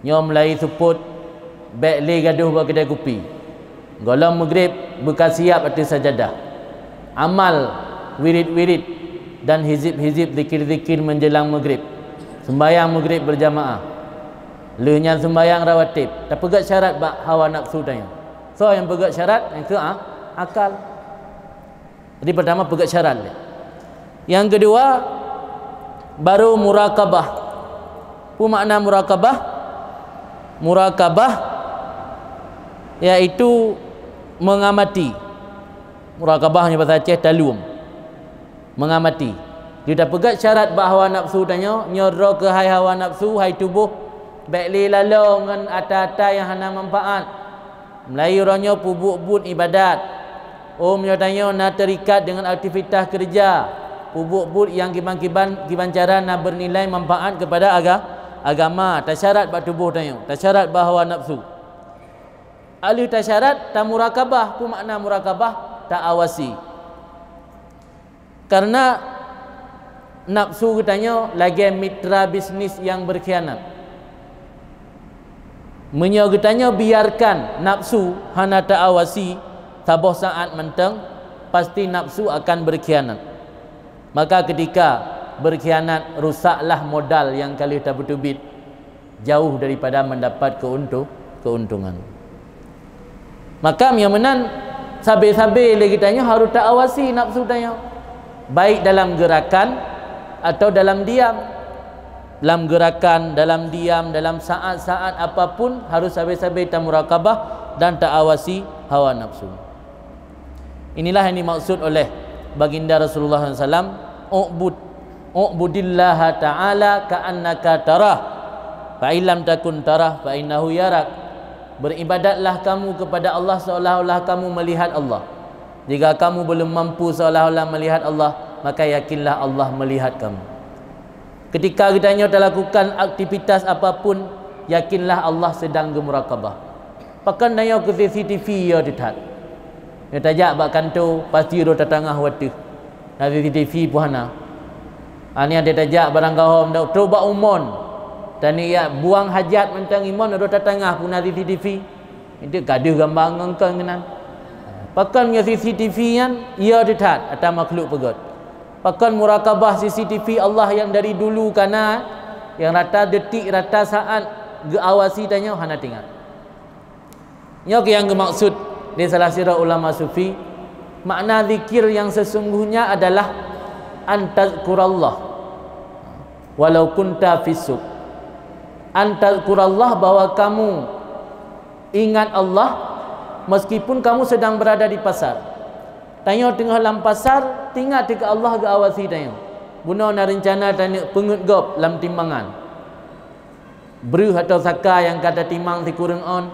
Nyoe mulai seupôt, bék lé gadôh bak keudée kupi. Gohlom meugreb, beuka siab ateueh sajadah. Amal, wirid-wirid, dan hizib-hizib zikir-zikir menjelang meugreb. Sembahyang meugreb berjamaah. Lheueh nyan sembahyang rawatib. Tapeugét syarat bak hawa nafsu tanyoe. Soe nyang peugét syarat? Nyang keu a-, akal. Jadi pertama peugét syarat lé. Yang kedua, baru murakabah. Peue makna murakabah? Murakabah yaitu mengamati. Murakabah nyoe bahasa Aceh taleuem. Mengamati. Jadi tapeugét syarat bak hawa nafsu tanyoe, nyoe droe keuhai hawa nafsu, hai tuboh, bék lé laloe ngon ata-ata nyang hana manfaat. Meulayeue uroe nyoe peubuet buet ibadat. Óh meunyoe tanyoe na teurikat deungon aktivitas keureuja, peubuet buet nyang kiban-kiban, kiban cara na beunilai manfaat keupada aga-, agama, tasyarat bak tuboh tanyoe, tasyarat bak hawa nafsu. Aleuh tasyarat, tamurakabah. Peue makna murakabah? Taawasi. Karena nafsu geutanyoe lagée mitra bisnis nyang beurkhianat. Meunyoe geutanyoe biarkan nafsu hana taawasi, saboh saát mantong, pasti nafsu akan beurkhianat. Maka ketika beurkhianat, rusaklah modal nyang ka lheueh tabeuteubiet. Jauh daripada mendapat keuntu-, keuntungan. Maka nyang meunan, sabe-sabe lé geutanyoe harôh ta-awasi nafsu tanyoe, baik dalam geurakan atau dalam diam. Lam geurakan, dalam diam, dalam saat-saat apapun, harôh sabe-sabe tamurakabah dan ta-awasi hawa nafsu. Inilah yang dimaksud oleh Baginda Rasulullah sallallahu alaihi wasallam, "U'bud, u'budillaha ta'ala ka'annaka tarah, fa in lam takun tarah, fa innahu yarak." Beribadatlah kamu kepada Allah seolah-olah kamu melihat Allah. Jika kamu belum mampu seolah-olah melihat Allah, maka yakinlah Allah melihat kamu. Ketika geutanyoe talakukan aktivitas apapun, yakinlah Allah sedang geumurakabah. Pakon tanyoe keu C C T V ya teutat. Nyoe tajak bak kanto, pasti rôh tatangah watèe. Na C C T V pun hana. Aneuk tajak barang gahom dak trôk bak umon. Tani ya buang hajat mantong imon rôh tatangah pun na C C T V. Itu gadoh gamba ngon kon keunan. Pakon nyoe C C T V nyan ya teutat ata makhluk peugöt. Pakon murakabah C C T V Allah yang dari dulu kana, yang rata detik, rata saat geuawasi tanyoe hana teuingat. Nyoe keuh nyang geumaksud lé salah sidroe ulama sufi, makna zikir yang sesungguhnya adalah an tazkurallah walau kunta fis suq. An tazkurallah, bahwa kamu ingat Allah meskipun kamu sedang berada di pasar. Tanyoe teungoh lam pasar, teuingat teuh keu Allah geuawasi tanyoe. Bunoe na reuncana taneuk peungeuet gob lam timbangan. Breuh atau saka nyang ka tatimang sikureueng ôn.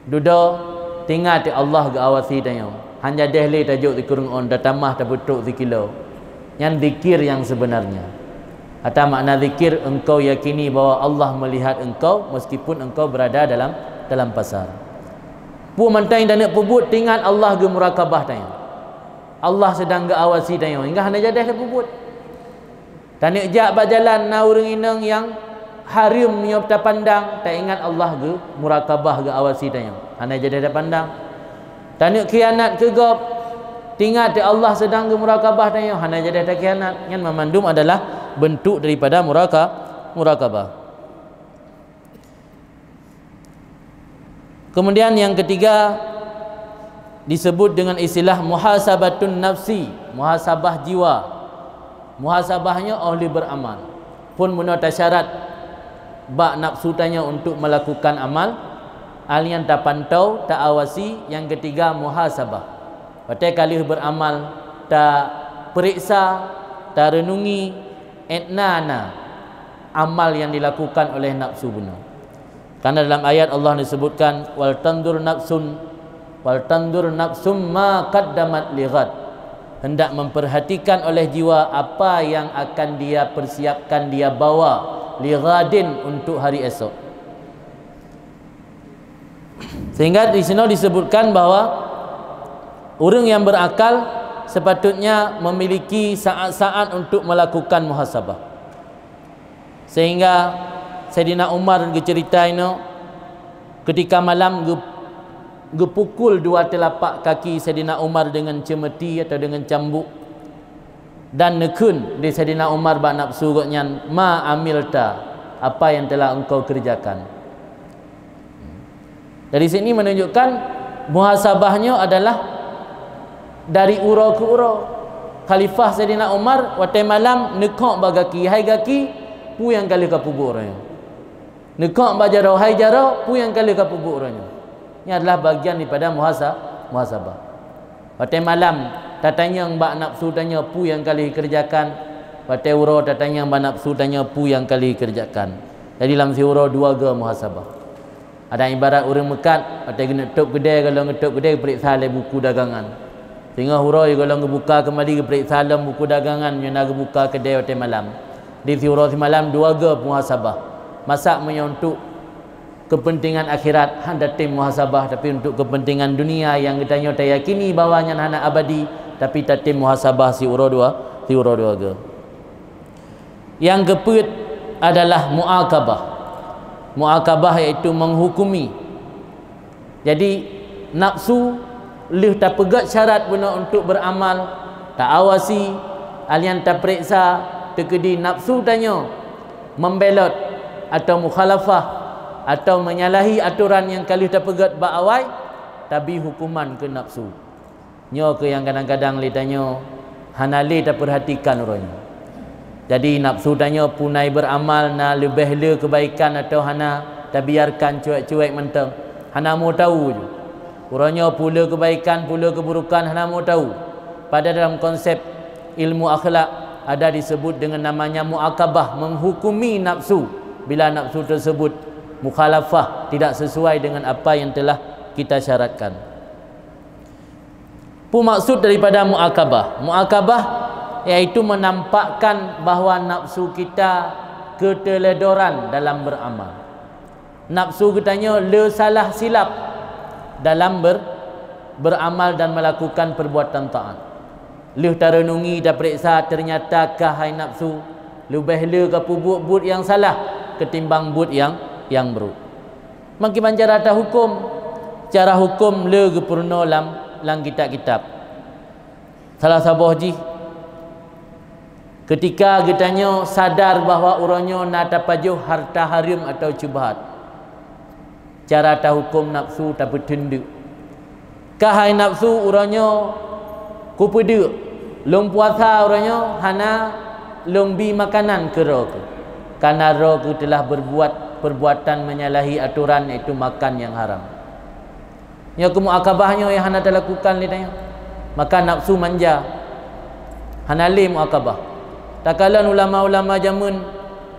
Dudoe, teuingat teuh Allah geuawasi tanyoe. Hana jadeh lé tajok sikureueng ôn, tatamah tapeutrok sikilo. Nyan zikir nyang sebenarnya. Ata makna zikir, engkau yakini bahwa Allah melihat engkau meskipun engkau berada dalam, dalam pasar. Peue mantong nyang taneuk peubuet, teuingat Allah geumurakabah tanyoe. Allah sedang geuawasi tanyoe, hingga hana jadeh tapeubuet. Taneuk jak bak jalan na ureuëng inong nyang hareuem meunyoe tapandang, taingat Allah geumurakabah geuawasi tanyoe. Hana jadeh tapandang. Taneuk khianat keu gob, teuingat teuh Allah sedang geumurakabah tanyoe, hana jadeh takhianat. Nyan mamandum adalah bentuk daripada muraka-, murakabah. Kemudian yang ketiga disebut dengan istilah muhasabatun nafsi, muhasabah jiwa. Muhasabah nyoe óh lheueh beuramal. Phon meunoe tasyarat bak nafsu tanyoe untuk melakukan amal, hal nyan tapantau, taawasi, yang ketiga muhasabah. Watée ka lheueh beuramal, tapeuriksa, tareunungi, étna na amal yang dilakukan oleh nafsu bunoe. Karena dalam ayat Allah disebutkan, "Wal tanzur nafsun, wal tanzur nafsum ma qaddamat lighad." Hendak memperhatikan oleh jiwa apa yang akan dia persiapkan, dia bawa, lighadin, untuk hari esok. Sehingga di sini disebutkan bahwa ureuëng yang berakal sepatutnya memiliki saat-saat untuk melakukan muhasabah. Sehingga Saidina Umar geuceurita inoe, ketika malam geu-, geupukul dua teulapak kaki Saidina Umar deungon ceumeuti atau deungon cambuk, dan neukheun di Saidina Umar bak nafsu gobnyan, "Ma amilta, apa yang telah engkau kerjakan?" Dari sini menunjukkan muhasabah nyoe adalah dari uroe keu uroe. Khalifah Saidina Umar watée malam neukhok bak gaki, "Hai gaki, peue nyang ka lheueh kapeubuet uroe nyoe?" Neukhok bak jaroe, "Hai jaroe, peue nyang ka lheueh kapeubuet uroe nyoe?" Nyan adalah bagian daripada muhasa-, muhasabah. Watée malam tatanyong bak nafsu tanyoe peue nyang ka lheueh keureujakan, watée uroe tatanyong bak nafsu tanyoe peue nyang ka lheueh keureujakan. Jadi lam siuroe dua goe muhasabah. Ada ibarat ureuëng meukat, watée geuneuk tôb keudée, gohlom geutôb keudée geupeuriksa lé buku dagangan. Singoh uroe gohlom geubuka keumali geupeuriksa lom buku dagangan meunyoe na geubuka keudée watée malam. Di siuroe simalam dua goe muhasabah. Masak meunyoe untuk kepentingan akhirat, hana tem muhasabah, tapi untuk kepentingan dunia yang geutanyoe tayakini bahwa nyan hana abadi, tapi tatem muhasabah siuroe dua, siuroe dua goe. Yang keupeuet adalah muakabah. Muakabah yaitu menghukumi. Jadi, nafsu lheueh tapeugét syarat bunoe untuk beuramal, taawasi, alian tapeuriksa, teukeudi nafsu tanyoe membelot atau mukhalafah atau menyalahi atoran nyang ka lheueh tapeugét bak awai, tabi hukuman keu nafsu. Nyoe keuh nyang kadang-kadang lé tanyoe hana lé tapeurhatikan uroe nyoe. Jadi nafsu tanyoe puna beuramal na leubeh le keubaikan atau hana, tabiarkan cuek-cuek mantong, hana meu tau ju. Uroe nyoe peue le keubaikan, peue le keuburukan, hana meu tau. Padahai dalam konsep ilmu akhlak ada disebut dengan namanya muakabah, menghukumi nafsu bila nafsu tersebut mukhalafah, tidak sesuai dengan apa yang telah kita syaratkan. Peue maksud daripada muakabah? Muakabah yaitu menampakkan bahwa nafsu kita keuteuledoran dalam beuramal. Nafsu geutanyoe le salah silap dalam ber-, beuramal dan melakukan perbuatan taat. Lheueh tareunungi, tapeuriksa, ternyata ka hai nafsu leubeh le kapeubuet buet nyang salah ketimbang buet nyang, nyang brok. Meukiban cara tahuköm? Cara huköm le geupeurunoe lam, lam kitab-kitab. Salah saboh jih, keutika geutanyoe sadar bahwa uroe nyoe na tapajoh hareuta hareuem atau syubhat, cara tahuköm nafsu tapeuteun deuk. Ka hai nafsu, uroe nyoe kupeudeuk, lôn puasa uroe nyoe hana lôn bi makanan keu droe keuh, kareuna droe keuh teulah berbuat perbuatan menyalahi atoran, yaitu makan nyang haram. Nyoe keuh muakabah nyoe nyang hana talakukan lé tanyoe. Maka nafsu manja. Hana lé muakabah. Takalon ulama-ulama jameun,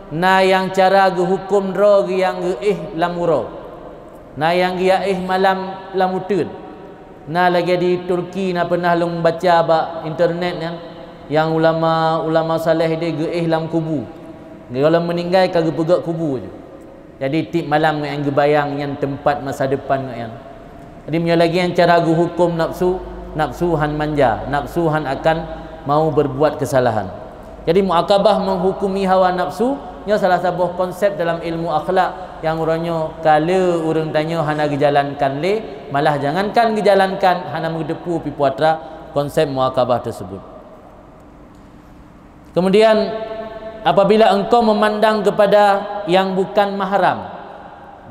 na nyang cara geuhuköm droe nyang geuéh lam uroe. Na nyang geuéh malam lam uteuen. Na lagée di Turki na peunah lôn baca bak internet nyan, nyang ulama-ulama saleh di geuéh lam kubu. Gohlom meuninggai ka geupeugét kubu ju. Jadi tieb malam ngon nyang geubayang nyan teumpat masa depan ngon nyan. Jadi meunyoe lagée nyan cara geuhuköm nafsu, nafsu han manja, nafsu han akan mau berbuat kesalahan. Jadi muakabah menghukumi hawa nafsu nyoe salah saboh konsep dalam ilmu akhlak nyang uroe nyoe ka le ureuëng tanyoe hana geujalankan lé, malah jangankan geujalankan, hana meugeuteupeue pih peue atra konsep muakabah tersebut. Kemudian, apabila engkau memandang kepada yang bukan mahram,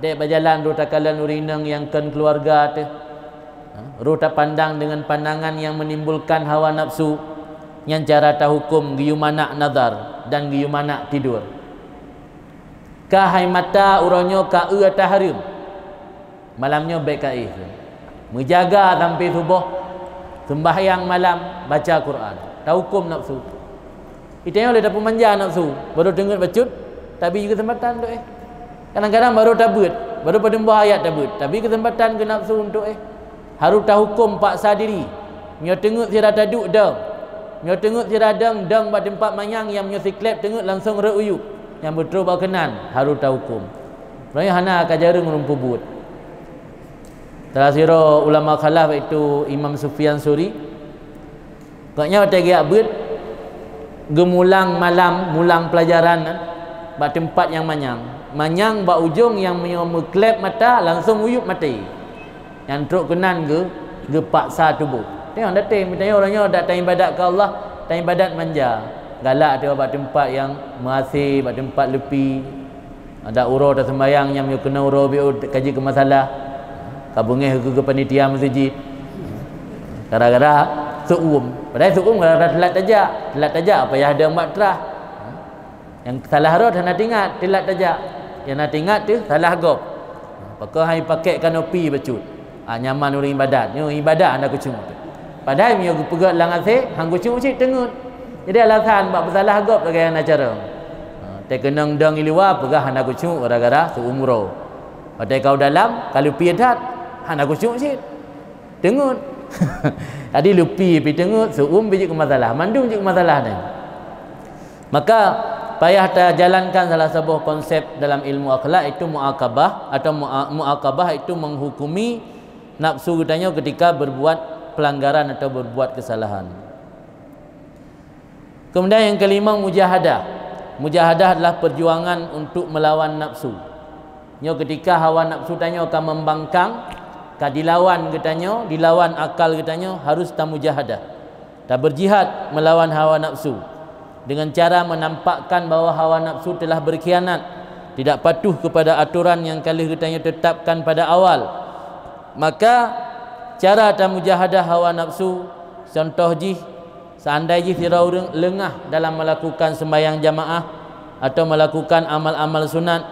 dek bajalan roh takalon ureuëng inong nyang kon keuluwarga teuh, ha, roh tapandang dengan pandangan yang menimbulkan hawa nafsu, nyan cara tahuköm geuyue manah nazar dan geuyue manah tidur. Ka hai mata uroe nyoe ka eu ata hareuem. Malam nyoe bék ka éh. Meujaga sampai suboh, seumbahyang malam, baca Quran. Tahuköm nafsu. Itanyoe lé tapeumanja nafsu, baru teungeut bacut, tabi keuseumpatan untuk éh. Kadang-kadang baru tabeuet, baru padum boh ayat tabeuet, tabi keuseumpatan keu nafsu untuk éh. Harôh tahuköm paksa diri. Nyoe teungeut sira taduek dong. Nyoe teungeut sira dong, dong bak teumpat manyang nyang meunyoe sikleb teungeut langsong rot u yup. Nyang beutroh bak keunan, harôh tahuköm. Meunyoe hana ka jareueng ureuëng peubuet. Salah sidroe ulama khalaf, yaitu Imam Sufyan Sauri, gobnyan watée geujak beuet, geumulang malam, mulang peulajaran bak teumpat nyang manyang. Manyang bak ujong nyang meunyoe meukleb mata, langsong u yup maté. Nyang trok keunan geu-, geupaksa tuboh. Teuh dateng, meutanyoe uroe nyoe dak taibadat keu Allah, taibadat manja. Galak teuh bak teumpat nyang meuhase, bak teumpat leupi. Adak uroe taseumbahyang nyang meunyoe keunoe uroe biôh ka jeuet keu masalah. Ka beungéh keu, keu panitia meuseujid. Gara-gara seuuem. Padahai seuuem gara-gara teulat tajak. Teulat tajak payah dong bak trah. Nyang salah rot hana teuingat, teulat tajak. Nyang na teuingat teuh salah gob. Pakon hai pakèk kanopi bacut. Ah, nyaman ureuëng ibadat. Nyoe ibadat hana khusyuk. Padahai meunyoe geupeugét lam até, han khusyuk cit teungeut. Jadi alasan bak peusalah gob lagée hana cara. Ha, teukeunong dong i luwa peugah hana khusyuk gara-gara seuuem uroe. Watée ka u dalam, ka leupi that, hana khusyuk cit. Teungeut. Jadi leupi pih teungeut, seuuem pih jeuet keu masalah. Mandum jeuet keu masalah nyan. Maka payah tajalankan salah saboh konsep dalam ilmu akhlak, yaitu muakabah atau mua-, muakabah yaitu menghukumi nafsu geutanyoe ketika berbuat pelanggaran atau berbuat kesalahan. Kemudian yang kelima, mujahadah. Mujahadah adalah perjuangan untuk melawan nafsu. Nyoe ketika hawa nafsu tanyoe ka membangkang, ka dilawan geutanyoe, dilawan akal geutanyoe, harus tamujahadah. Taberjihad melawan hawa nafsu dengan cara menampakkan bahwa hawa nafsu telah berkhianat, tidak patuh kepada aturan yang ka lheueh geutanyoe tetapkan pada awal. Maka, cara tamujahadah hawa nafsu, contoh jih, seandai jih sidroe ureuëng leungah dalam melakukan sembahyang jamaah atau melakukan amal-amal sunat,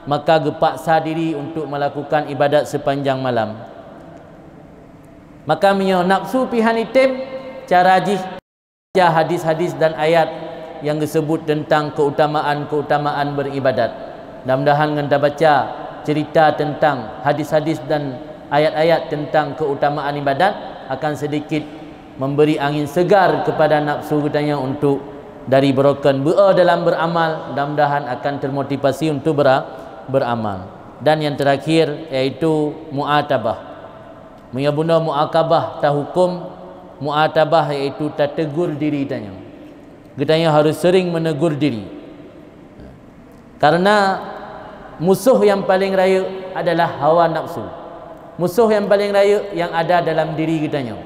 maka geupaksa diri untuk melakukan ibadat sepanjang malam. Maka meunyoe nafsu pih hana item, cara jih baca hadis-hadis dan ayat yang geusebut tentang keutamaan-keutamaan beribadat. Mudah-mudahan ngon tabaca cerita tentang hadis-hadis dan ayat-ayat tentang keutamaan ibadat akan sedikit memberi angin segar kepada nafsu geutanyoe untuk dari beurokon beu dalam beramal, mudah-mudahan akan termotivasi untuk bera-, beramal. Dan yang terakhir yaitu mu'atabah. Meunyoe bunoe mu'akabah tahuköm, mu'atabah yaitu tategur diri tanyoe. Geutanyoe harus sering menegur diri. Karena musuh yang paling rayeuk adalah hawa nafsu. Musuh yang paling rayeuk yang ada dalam diri geutanyoe.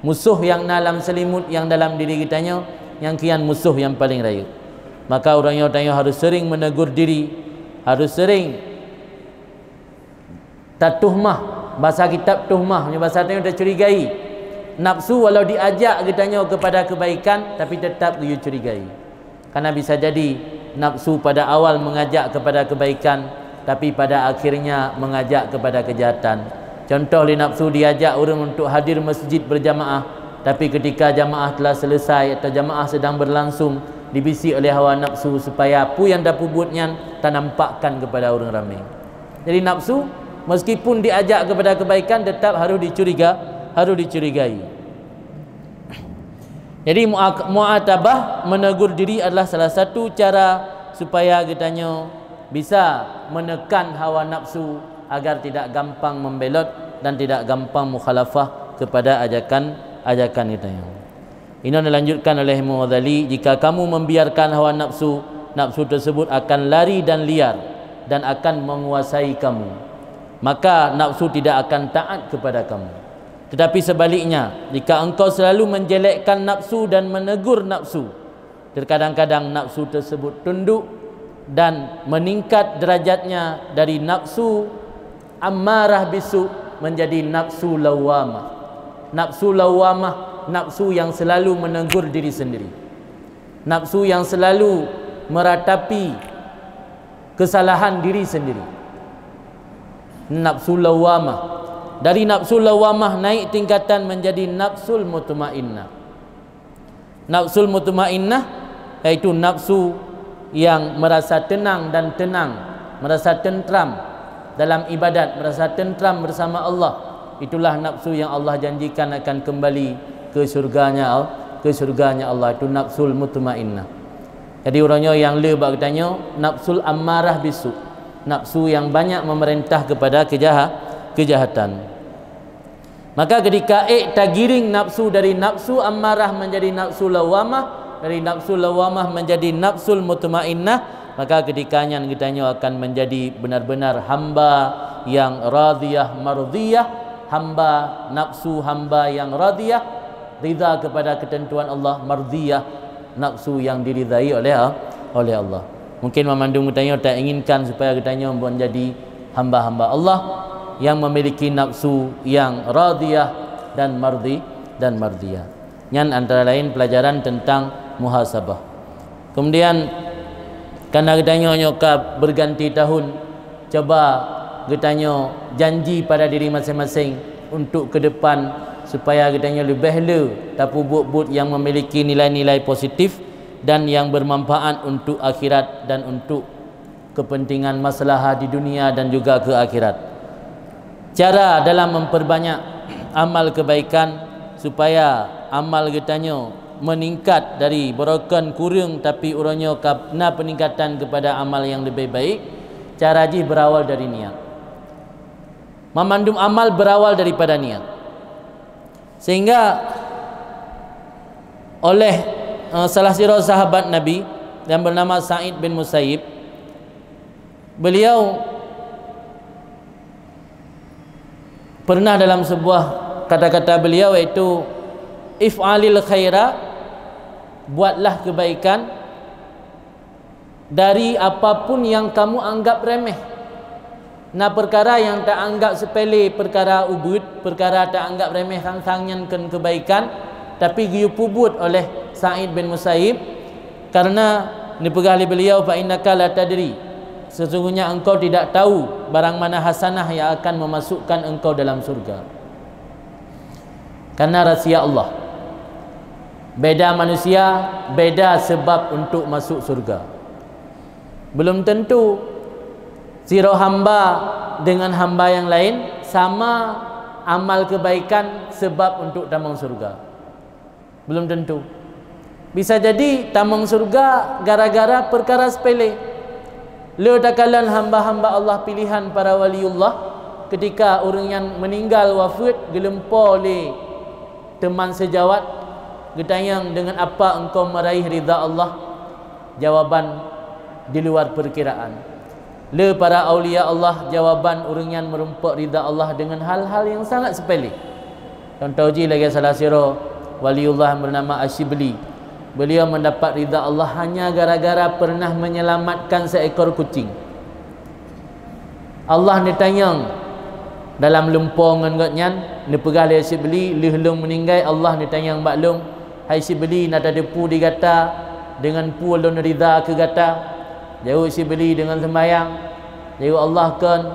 Musuh yang na lam selimut yang dalam diri geutanyoe, nyang kian musuh yang paling rayeuk. Maka ureuëng nyoe tanyoe harus sering menegur diri, harus sering tatuhmah, bahasa kitab tuhmah, meunyoe bahasa tanyoe tacurigai. Nafsu walau diajak geutanyoe kepada kebaikan, tapi tetap geuyue curigai. Karena bisa jadi nafsu pada awal mengajak kepada kebaikan, tapi pada akhirnya mengajak kepada kejahatan. Contoh lé nafsu diajak ureuëng untuk hadir masjid berjamaah, tapi ketika jamaah telah selesai atau jamaah sedang berlangsung, dibisi oleh hawa nafsu supaya peue nyang tapeubuet nyan tanampakkan kepada ureuëng ramé. Jadi nafsu meskipun diajak kepada kebaikan tetap harus dicuriga, harus dicurigai. Jadi mu'ak-, mu'atabah, menegur diri adalah salah satu cara supaya geutanyoe bisa menekan hawa nafsu agar tidak gampang membelot dan tidak gampang mukhalafah kepada ajakan-ajakan geutanyoe. Inoe dilanjutkan oleh Imam Ghazali, "Jika kamu membiarkan hawa nafsu, nafsu tersebut akan lari dan liar dan akan menguasai kamu. Maka nafsu tidak akan taat kepada kamu. Tetapi sebaliknya, jika engkau selalu menjelekkan nafsu dan menegur nafsu, terkadang-kadang nafsu tersebut tunduk dan meningkat derajatnya dari nafsu ammarah bisu menjadi nafsu lawwamah." Nafsu lawwamah, nafsu yang selalu menegur diri sendiri. Nafsu yang selalu meratapi kesalahan diri sendiri. Nafsu lawwamah. Dari nafsu lawwamah naik tingkatan menjadi nafsul mutmainnah. Nafsul mutmainnah yaitu nafsu yang merasa tenang dan tenang, merasa tentram dalam ibadat, merasa tentram bersama Allah. Itulah nafsu yang Allah janjikan akan kembali ke surganya Al-, ke surganya Allah, itu nafsul mutmainnah. Jadi ureuëng nyoe nyang le bak geutanyoe nafsul ammarah bisu, nafsu yang banyak memerintah kepada kejaha-, kejahatan. Maka ketika ék tagiring nafsu dari nafsu ammarah menjadi nafsu lawwamah, dari nafsu lawwamah menjadi nafsul mutmainnah, maka ketika nyan geutanyoe akan menjadi benar-benar hamba yang radiyah mardiyah, hamba nafsu hamba yang radiyah, ridha kepada ketentuan Allah, mardiyah, nafsu yang diridai oleh, oleh Allah. Mungkin mamandum geutanyoe tak inginkan supaya geutanyoe menjadi hamba-hamba Allah yang memiliki nafsu yang radiyah dan mardi-, dan mardiyah. Nyan antara lain pelajaran tentang muhasabah. Kemudian, karena geutanyoe nyoe ka berganti tahun, coba geutanyoe janji pada diri masing-masing untuk ke depan supaya geutanyoe leubeh le tapeubuet buet yang memiliki nilai-nilai positif dan yang bermanfaat untuk akhirat dan untuk kepentingan maslahah di dunia dan juga ke akhirat. Cara dalam memperbanyak amal kebaikan supaya amal geutanyoe meningkat dari beurokon kureueng, tapi uroe nyoe ka na peningkatan kepada amal yang lebih baik, cara jih berawal dari niat. Mamandum amal berawal daripada niat. Sehingga oleh, eh, salah sidroe sahabat Nabi yang bernama Sa'id bin Musayyib, beliau pernah dalam sebuah kata-kata beliau, yaitu, "If'alil khaira, buatlah kebaikan, Dari apapun yang kamu anggap remeh. Na peukara nyang ta anggap seupele, peukara ubeut, peukara ta anggap remeh sang-sang nyan kon keubaikan, tapi geuyue peubuet oleh Sa'id bin Musayyib, karena neupeugah lé beuliau, "Fa innaka la tadri, sesungguhnya engkau tidak tahu barang mana hasanah yang akan memasukkan engkau dalam surga." Karena rahsia Allah. Beda manusia, beda sebab untuk masuk surga. Belum tentu sidroe hamba dengan hamba yang lain sama amal kebaikan sebab untuk tamong surga. Belum tentu. Bisa jadi tamong surga gara-gara peukara seupele. Le takalon hamba-hamba Allah pilihan para waliullah, ketika ureuëng nyan meuninggal wafeuet, geulumpo lé teman seujawat, geutanyong, "Deungon apa engkau meuraih ridha Allah?" Jawaban di luar peukiraan. Le para aulia Allah, jawaban ureuëng nyan meurumpok ridha Allah deungon hal-hal nyang sangat seupele. Contoh jih lagée salah sidroe waliullah bernama Asyibli. Beliau mendapat ridha Allah hanya gara-gara pernah menyelamatkan seekor kucing. Allah neutanyong dalam lumpo ngon gobnyan, neupeugah lé Asyibli, "Lheueh lôn meuninggai, Allah neutanyong bak lôn, 'Hai Asyibli, na tateupeue di gata deungon peue lôn ridha keu gata?' Jaweueb Asyibli, 'Deungon seumbahyang.' Jaweueb Allah, 'Kon.'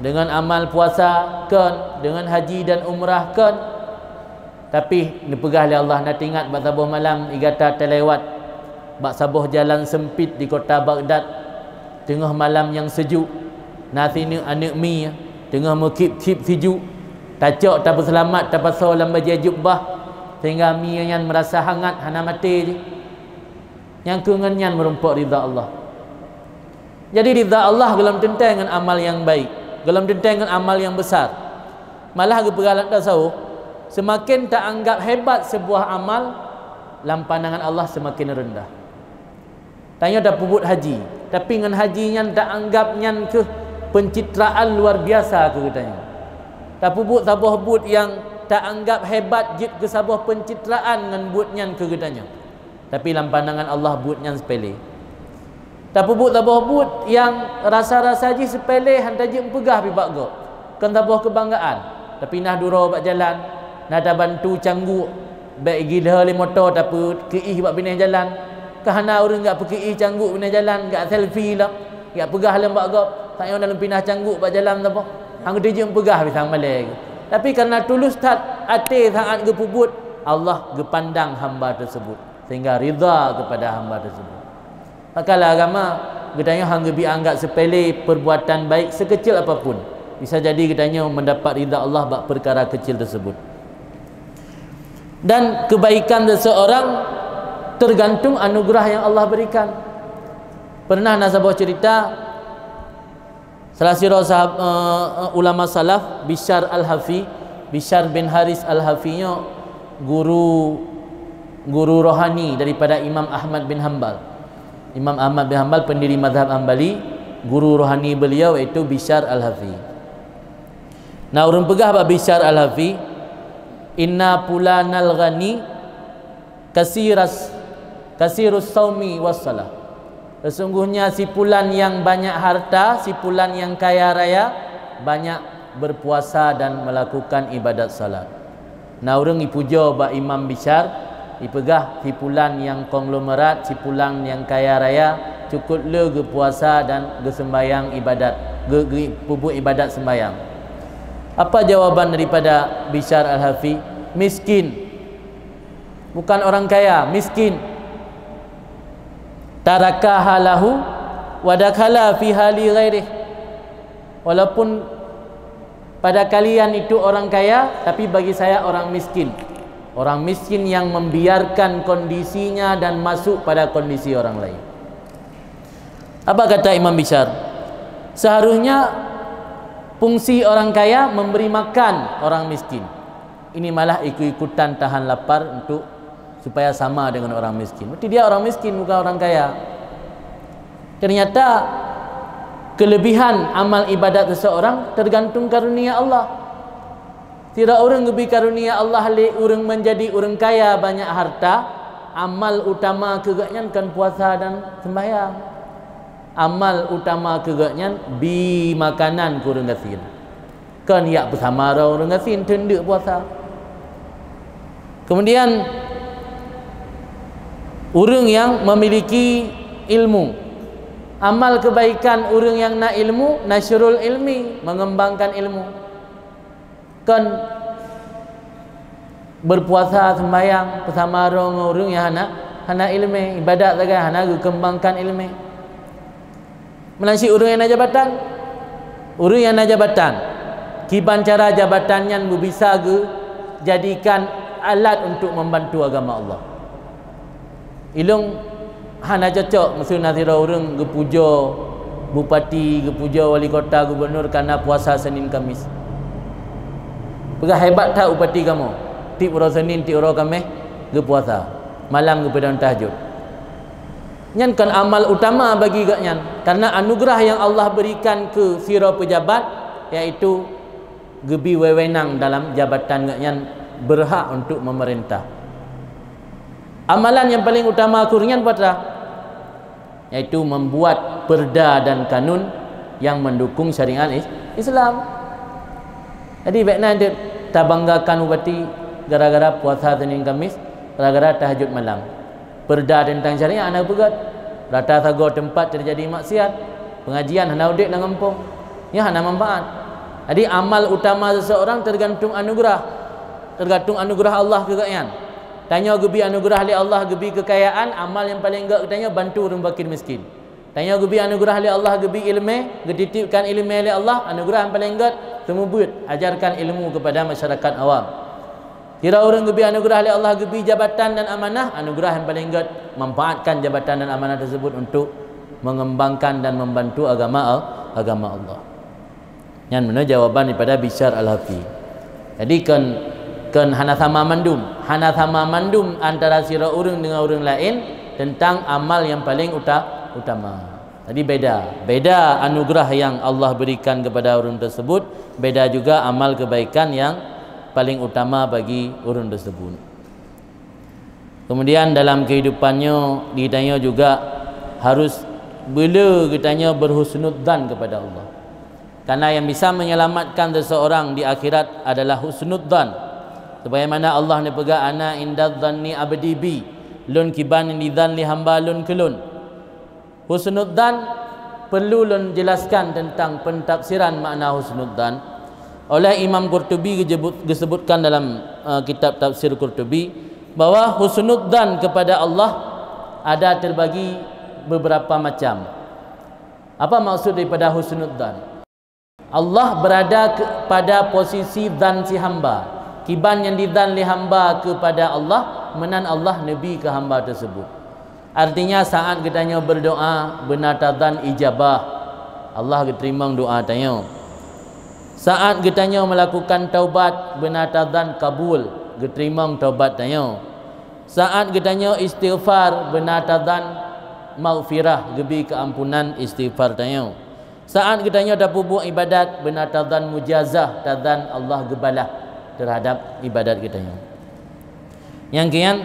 'Deungon amal puasa?' 'Kon.' 'Deungon haji dan umrah?' 'Kon.' Tapi neupeugah lé Allah, 'Na teuingat bak saboh malam i gata talewat bak saboh jalan seumpit di kota Baghdad, teungoh malam nyang sejuk, na sineuk aneuëk mi teungoh meukip-kip sijuk, tacok tapeuseulamat tapasoe lam bajée jubah, sehingga mi nyan meurasa hangat hana maté jih.' Nyang keu ngon nyan meurumpok ridha Allah. Jadi ridha Allah gohlom teuntée ngon amal nyang baik, gohlom teuntée ngon amal nyang besar. Malah geupeugah lam tasawuf, seumaken ta anggap hebat seubuah amal, lam pandangan Allah seumaken reundah. Tanyoe tapeubuet haji, tapi ngon haji nyan ta anggap nyan kheueh peuncitraan luar biasa keu geutanyoe. Tapeubuet saboh buet nyang ta anggap hebat jeuet keu saboh peuncitraan ngon buet nyan keu geutanyoe. Tapi lam pandangan Allah buet nyan seupele. Tapeubuet saboh buet nyang rasa-rasa jih seupele, hana jeuet meupeugah pih bak gob. Kon saboh keubanggaan. Tapinah duroe bak jalan, na tabantu cangguk bék gilhée lé moto tapeukeue bak binéh jalan. Ka hana ureuëng jak peukeue cangguk binéh jalan, jak selfie lom, jak peugah lom bak gob, "Tanyoe na lôn pinah cangguk bak jalan saboh." Hana jeuet meupeugah pih sang malée. Tapi karena tulus that até saat geupeubuet, Allah geupandang hamba tersebut. Sehingga ridha kepada hamba tersebut. Maka lam agama, geutanyoe hana geubi anggap seupele perbuatan baik sekecil apapun. Bisa jadi geutanyoe mendapat ridha Allah bak perkara kecil tersebut. Dan kebaikan seseorang tergantung anugerah yang Allah berikan. Pernah na saboh cerita, salah sidroe sahab-, eh, ulama salaf, Bishar Al-Hafi, Bishar bin Haris Al-Hafi nyoe guru, guru rohani daripada Imam Ahmad bin Hambal. Imam Ahmad bin Hambal pendiri mazhab Hambali, guru rohani beliau iaitu Bishar Al-Hafi. Na ureuëng peugah bak Bishar Al-Hafi, "Inna fulanal ghani kasiras, kasirus saumi was salah." Sesungguhnya si pulan yang banyak harta, si pulan yang kaya raya, banyak berpuasa dan melakukan ibadat salat. Na ureuëng ipujoe bak Imam Bishar, ipeugah, "Si pulan nyang konglomerat, si pulan nyang kaya raya, cukop le geupuasa dan geuseumbahyang ibadat, geu-, geupeubuet ibadat seumbahyang." Apa jawaban daripada Bishar Al-Hafi? Miskin. Bukan orang kaya, miskin. "Tarakaha lahu wa dakhala fi hali ghairih." Walaupun pada kalian itu orang kaya, tapi bagi saya orang miskin. Orang miskin yang membiarkan kondisinya dan masuk pada kondisi orang lain. Apa kata Imam Bishar? Seharusnya fungsi orang kaya memberi makan orang miskin. Ini malah ikut-ikutan tahan lapar untuk supaya sama dengan orang miskin. Berarti dia orang miskin, bukan orang kaya. Ternyata kelebihan amal ibadat seseorang tergantung karunia Allah. Sidroe ureuëng geubri karunia Allah lé ureuëng menjadi ureuëng kaya banyak harta, amal utama keu gobnyan kon puasa dan sembahyang. Amal utama keu geuhnyan bi makanan keu ureuëng gasien. Kon jak peusama droe ureuëng gasien teundeuk puasa. Kemudian, ureuëng nyang memiliki ilmu. Amal kebaikan ureuëng nyang na ilmu, nasyrul ilmi, mengembangkan ilmu. Kon berpuasa, sembahyang, peusama droe ngon ureuëng nyang hana, hana iéleumé, ibadat sagai hana geukembangkan iéleumé. Meunan cit ureuëng nyang na jabatan. Ureuëng nyang na jabatan, kiban cara jabatan nyan beubisa geujadikan alat untuk membantu agama Allah. Ilong hana cocok meuseu na sidroe ureuëng geupujoe bupati, geupujoe wali kota, gubunur kareuna puasa Senin Kamis. Peugah hebat that bupati kamoe, tieb uroe Senin, tieb uroe Kamis geupuasa, malam geupeudong tahajud. Nyan kon amal utama bagi geuhnyan, kareuna anugeurah nyang Allah beurikan keu sidroe peujabat, yaitu geubi wewenang dalam jabatan geuhnyan, beurhak untuk memerintah. Amalan nyang paleng utama keu ureuëng nyan peue atra? Yaitu membuat perda dan kanun nyang mendukung syariat Is-, Islam. Jadi, bék na deuek tabanggakan bupati gara-gara puasa Senin Kamis, gara-gara tahajud malam. Perda teuntang syariat hana geupeugét. Rata sagoe teumpat teujadi maksiat, pengajian hana udeb lam gampông. Nyan hana manfaat. Jadi, amal utama seseorang tergantung anugeurah. Tergantung anugeurah Allah keu geuhnyan. Tanyoe geubi anugeurah lé Allah, geubi keukayaan, amal nyang paleng gét geutanyoe bantu ureuëng fakir miskin. Tanyoe geubi anugeurah lé Allah, geubi iéleumé, geutitipkan iéleumé lé Allah, anugeurah nyang paleng gét, seumeubeuet, ajarkan ilmu kepada masyarakat awam. Sidroe ureuëng geubi anugeurah lé Allah, geubi jabatan dan amanah, anugeurah nyang paleng gét, manfaatkan jabatan dan amanah tersebut untuk mengembangkan dan membantu agama Al-, agama Allah. Nyan meunoe jawaban daripada Bishar Al-Hafi. Jadi kon, kon hana sama mandum, hana sama mandum antara sidroe ureuëng dengan ureuëng laén tentang amal nyang paleng uta-, utama. Jadi beda, beda anugeurah yang Allah berikan kepada ureuëng tersebut, beda juga amal kebaikan yang paling utama bagi ureuëng tersebut. Kemudian dalam kehidupan nyoe, geutanyoe juga harus beu le geutanyoe berhusnudzan kepada Allah. Karena yang bisa menyelamatkan seseorang di akhirat adalah husnudzan. Sebagaimana Allah neupeugah, "Ana inda dzanni abdi bi." Lôn kiban nyang dizan lé hamba lôn keu lôn. Husnudzan, perlu lôn jelaskan tentang pentafsiran makna husnudzan. Oleh Imam Qurtubi gejebut-, geusebutkan dalam, eh, kitab tafsir Qurtubi bahwa husnudzan kepada Allah ada terbagi beberapa macam. Apa maksud daripada husnudzan? Allah berada ke, pada posisi zan si hamba. Kiban nyang dizan lé hamba kepada Allah, meunan Allah neubi keu hamba tersebut. Artinya, saat geutanyoe berdoa, beuna tazan ijabah, Allah geuteurimong doa tanyoe. Saat geutanyoe melakukan taubat, beuna tazan kabul, geuteurimong taubat tanyoe. Saat geutanyoe istighfar, beuna tazan maghfirah, geubi keuampunan istighfar tanyoe. Saat geutanyoe tapeubuet ibadat, beuna tazan mujazah, tazan Allah geubalah terhadap ibadat geutanyoe. Nyang kian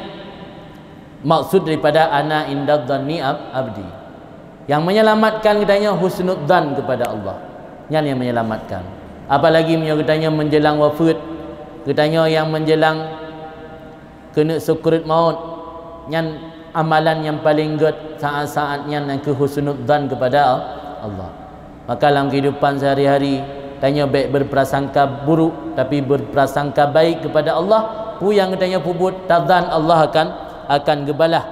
maksud daripada ana inda dhanni ab-, abdi. Yang menyelamatkan geutanyoe husnudzan kepada Allah. Nyan yang menyelamatkan. Apalagi meunyoe geutanyoe menjelang wafat, geutanyoe yang menjelang keuneuk sukrit maut, nyan amalan nyang paleng gét saat-saat nyan, nyang keuh husnudzan kepada Allah. Maka lam kehidupan sehari-hari, tanyoe bék berprasangka buruk, tapi berprasangka baik kepada Allah. Peue nyang geutanyoe peubuet, tazan Allah akan, akan geubalah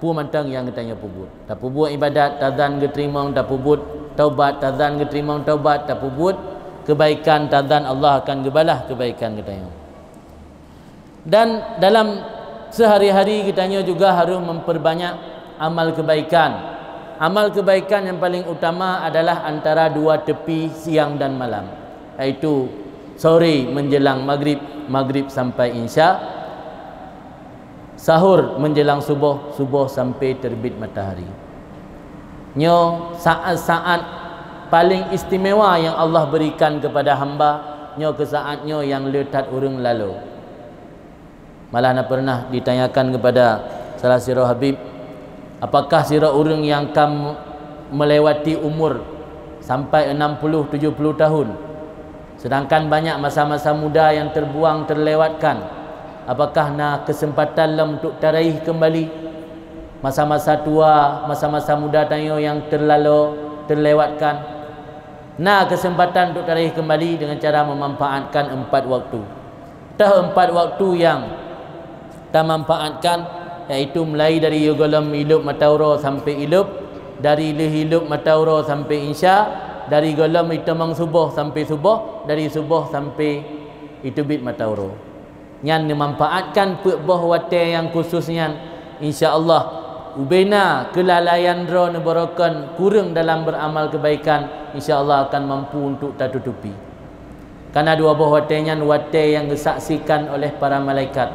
peue mantong nyang geutanyoe peubuet. Tapeubuet ibadat, tazan geuteurimong, tapeubuet taubat, tazan geuteurimong taubat, tapeubuet kebaikan, tazan Allah akan geubalah kebaikan geutanyoe. Dan dalam sehari-hari geutanyoe juga harus memperbanyak amal kebaikan. Amal kebaikan yang paling utama adalah antara dua tepi siang dan malam, yaitu sore menjelang maghrib, maghrib sampai isya, sahur menjelang suboh, suboh sampai terbit matahari. Nyoe saat-saat paling istimewa yang Allah berikan kepada hamba, nyoe keu saat nyoe nyang le that ureuëng lalo. Malah na pernah ditanyakan kepada salah sidroe habib, "Apakah sidroe ureuëng nyang ka melewati umur sampai enam puluh tujuh puluh tahun, sedangkan banyak masa-masa muda yang terbuang, terlewatkan. Apakah na kesempatan lom untuk taraih kembali masa-masa tua, masa-masa muda tanyoe yang terlalo, terlewatkan? Na kesempatan untuk taraih kembali dengan cara memanfaatkan empat waktu. Teuh empat waktu nyang tamanfaatkan, yaitu mulai dari gohlom ilop mata uroe sampai ilop, dari lheueh ilop mata uroe sampai insya, dari gohlom itamong suboh sampai suboh, dari suboh sampai iteubiet mata uroe. Nyan neumanfaatkan peuet boh watée nyang khusus nyan, insya Allah, ubena keulalaian droe neubarokan kureueng dalam beramal kebaikan, insya Allah akan mampu untuk tatutupi. Kana dua boh watée nyan watée nyang geusaksikan oleh para malaikat.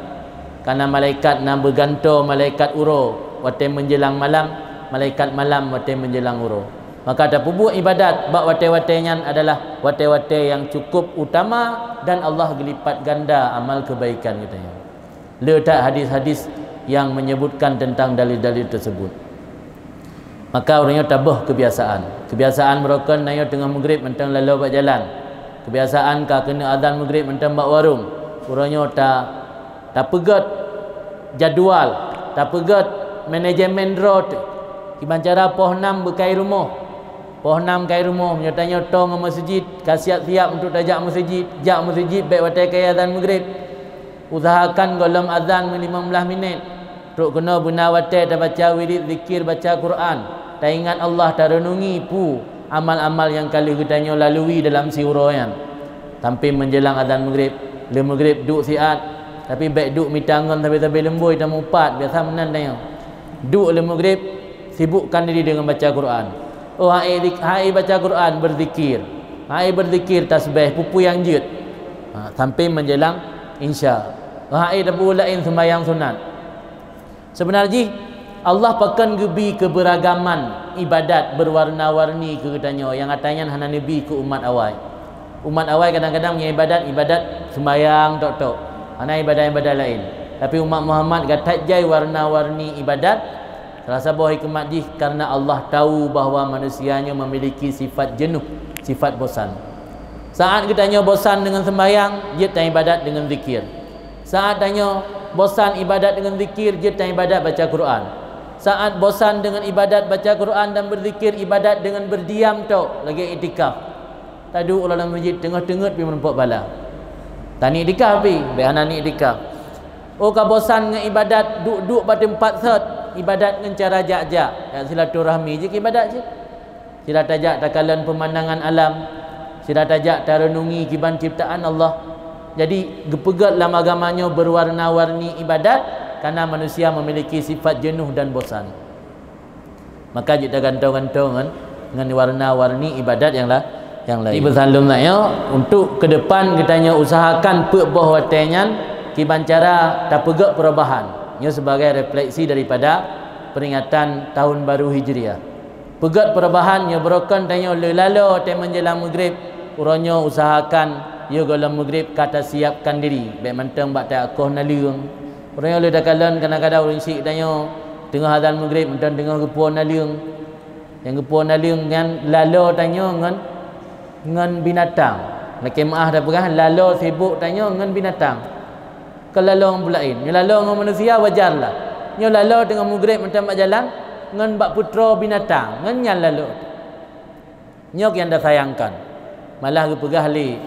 Kana malaikat na beugantoe, malaikat uroe watée menjelang malam, malaikat malam watée menjelang uroe. Maka tapeubuet ibadat bak watée-watée nyan adalah watée-watée nyang cukup utama dan Allah geulipat ganda amal keubaikan geutanyoe. Le that hadis-hadis nyang menyebutkan teuntang dalil-dalil teusebut. Maka uroe nyoe taböh keubiasaan. Keubiasaan meurokon na nyoe teungoh meugreb mantong laloe bak jalan. Keubiasaan ka keuneuk azan meugreb mantong bak warong. Uroe nyoe ta, tapeugét jadwal, tapeugét manajemen droe teuh. Kiban cara poh nam beukai rumoh. Poh nam kai rumoh, meunyoe tanyoe toe ngon meuseujid, ka siap-siap untuk tajak meuseujid, jak meuseujid bék watée kai azan meugreb. Usahakan gohlom azan meulimong blaih minét. Trok keunoe beuna watée tabaca wirid zikir baca Quran, taingat Allah, tareunungi peue amal-amal nyang ka lheueh geutanyoe lalui dalam siuroe nyan. Sampai menjelang azan meugreb, lheueh meugreb duek siat, tapi bék duek mita ngon sabe-sabe leumboi tamupat, biasa meunan tanyoe. Duek lheueh meugreb, sibukkan diri deungon baca Quran. Oh, hai dik-, hai baca Quran, berzikir. Hai berzikir, tasbih, peue-peue nyang jeuet. Ha, sampai menjelang insya. Hai tapeubuet laén seumbahyang sunat. Seubeuna jih, Allah pakon geubi keubeuragaman ibadat beuwarna-warni keu geutanyoe nyang ata nyan hana neubi keu umat awai. Umat awai kadang-kadang meunyoe ibadat, ibadat seumbahyang tok-tok, hana ibadat-ibadat laén. Tapi umat Muhammad ka that jai warna-warni ibadat. Salah saboh hikmat jih karena Allah tahu bahwa manusia nyoe memiliki sifat jenuh, sifat bosan. Saat geutanyoe bosan deungon seumbahyang, jeuet taibadat deungon zikir. Saat tanyoe bosan ibadat deungon zikir, jeuet taibadat baca Quran. Saat bosan deungon ibadat baca Quran dan berzikir, ibadat deungon berdiam tok lagée iktikaf. Taduek u lam meuseujid teungoh teungeut pih meurumpok bala. Taniktikaf pih, bék hana niktikaf. Oh ka bosan ngon ibadat, duek-duek bak teumpat sot, ibadat ngon cara jak-jak, jak silaturahmi jih ibadat jih. Sira tajak takalon peumandangan alam, sira tajak tareunungi kiban ciptaan Allah. Jadi geupeugét lam agama nyoe beuwarna-warni ibadat, karena manusia memiliki sifat jenuh dan bosan. Maka jeuet tagantoe-gantoe ngon, ngon warna-warni ibadat nyang la-, nyang laén. Ibu salom nyoe, untuk ke depan geutanyoe usahakan peuet boh watée nyan kiban cara tapeugét perubahan. Nyoe sebagai refleksi daripada peringatan tahun baru Hijriah. Peugét perubahan nyoe beurokon tanyoe le lalo watée menjelang meugreb, uroe nyoe usahakan yôh gohlom meugreb ka tasiapkan diri, bék mantong bak takoh naleueng. Uroe nyoe le takalon kadang-kadang ureuëng syik tanyoe teungoh azan meugreb mantong teungoh geupuwoe naleueng. Nyang geupuwoe naleueng nyan lalo tanyoe ngon, ngon binatang. Lakée meuáh tapeugah lalo sibok tanyoe ngon binatang. Kon lalo ngon peue laén. Nyoe lalo ngon manusia wajar lah. Nyoe lalo teungoh meugreb mantong bak jalan ngon bak putroe binatang, ngon nyan lalo. Nyoe nyang tasayangkan. Malah geupeugah lé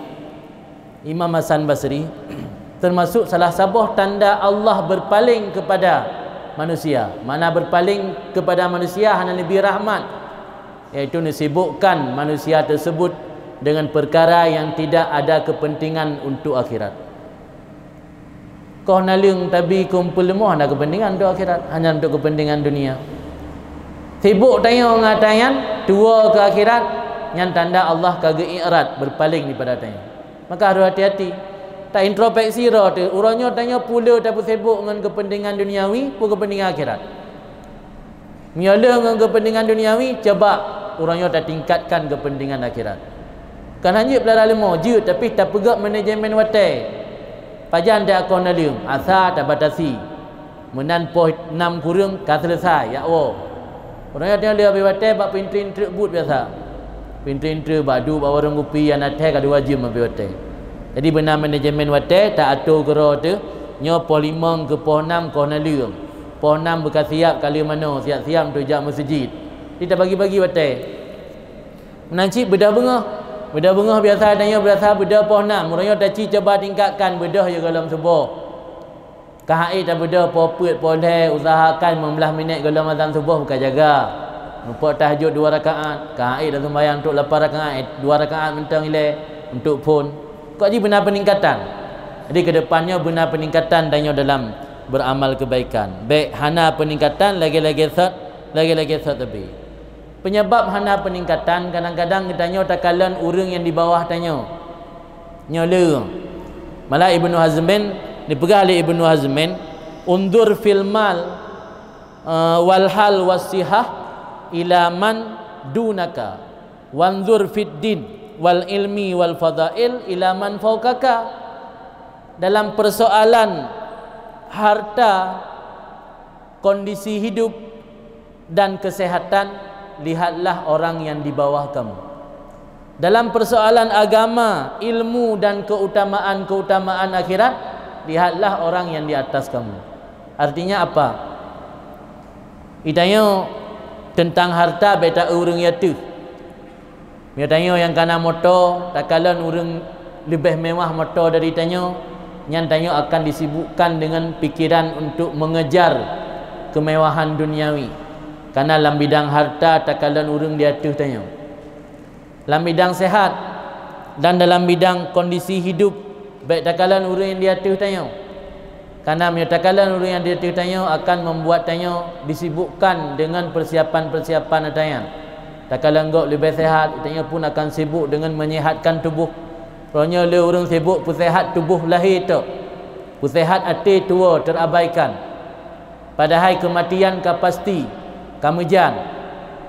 Imam Hasan Basri, termasuk salah saboh tanda Allah berpaling kepada manusia. Makna berpaling kepada manusia hana neubi rahmat, yaitu neusibukkan manusia tersebut dengan perkara yang tidak ada kepentingan untuk akhirat. Koh naleueng tabi keu peuleumoh hana keupeuntengan untuk akhirat, hanya untuk keupeuntengan dunia. Sibok tanyoe ngon ata nyan, tuwoe keu akhirat, nyan tanda Allah ka geu-i'rad, berpaling daripada tanyoe. Maka harôh hati-hati. Ta introspeksi droe teuh, uroe nyoe tanyoe peue le tapeusibok ngon keupeuntengan duniawi, peue keupeuntengan akhirat. Meunyoe le ngon keupeuntengan duniawi, coba uroe nyoe tatingkatkan keupeuntengan akhirat. Kon hana jeuet peulara leumo, jeuet, tapi tapeugét manajemen watée. Pajan takoh naleueng, asa tabatasi. Meunan poh nam kureueng ka seuleusoe, jak woe. Ureuëng nyan lheueh habéh watée bak pintoe-pintoe buet biasa. Pintoe-pintoe bak duek bak warong kupi nyang até ka dua jeuem habéh watée. Jadi beuna manajemen watée, ta atur keudroe teuh, nyoe poh limong keu poh nam koh naleueng. Poh nam beuka siab ka lheueh manoe, siab-siab untuk jak meuseujid. Jadi tabagi-bagi watée. Meunan cit beudôh beungoh. Beudôh beungoh biasa tanyoe biasa beudôh poh nam. Ureuëng nyoe taci cuba tingkatkan beudôh ya gohlom suboh. Ka han ék tabeudôh poh peuet poh lhée, usahakan meublaih minét gohlom azan suboh beuka jaga. Meupok tahajud dua rakaat, ka han ék tasumbayang untuk lapan rakaat, eh, dua rakaat mantong ilée untuk phon. Kok ji beuna peuningkatan. Jadi keudepan nyoe beuna peuningkatan tanyoe dalam beuramal keubaikan. Bék hana peuningkatan lagée-lagée sot, lagée-lagée sot teubi. Penyebab hana peuningkatan, kadang-kadang geutanyoe takalon ureuëng nyang di bawah tanyoe. Nyoe le. Malah Ibnu Hazmin, dipeugah lé Ibnu Hazmin, "Unzur fil mal, eh, wal hal was sihah ila man dunaka, wanzur fid din wal ilmi wal fadail ila man fawqaka." Dalam persoalan harta, kondisi hidup, dan kesehatan, lihatlah orang yang di bawah kamu. Dalam persoalan agama, ilmu, dan keutamaan-keutamaan akhirat, lihatlah orang yang di atas kamu. Artinya apa? Geutanyoe teuntang harta bék ta-eu ureuëng ateueh. Meunyoe tanyoe nyang kana moto, takalon ureuëng leubeh mewah moto dari tanyoe, nyan tanyoe akan disibukkan dengan pikiran untuk mengejar kemewahan duniawi. Karena lam bidang harta takalon ureuëng di ateueh tanyoe. Lam bidang sehat dan dalam bidang kondisi hidup, bék takalon ureuëng nyang di ateueh tanyoe. Karena meunyoe takalon ureuëng nyang di ateueh tanyoe akan membuat tanyoe disibukkan dengan persiapan-persiapan nyang tanyan. Takalon gob leubeh sehat, tanyoe pun akan sibuk dengan menyehatkan tubuh. Uroe nyoe le ureuëng sibuk peusehat tubuh lahé tok, peusehat até tuwoe terabaikan. Padahai keumatian ka pasti, ka meujan.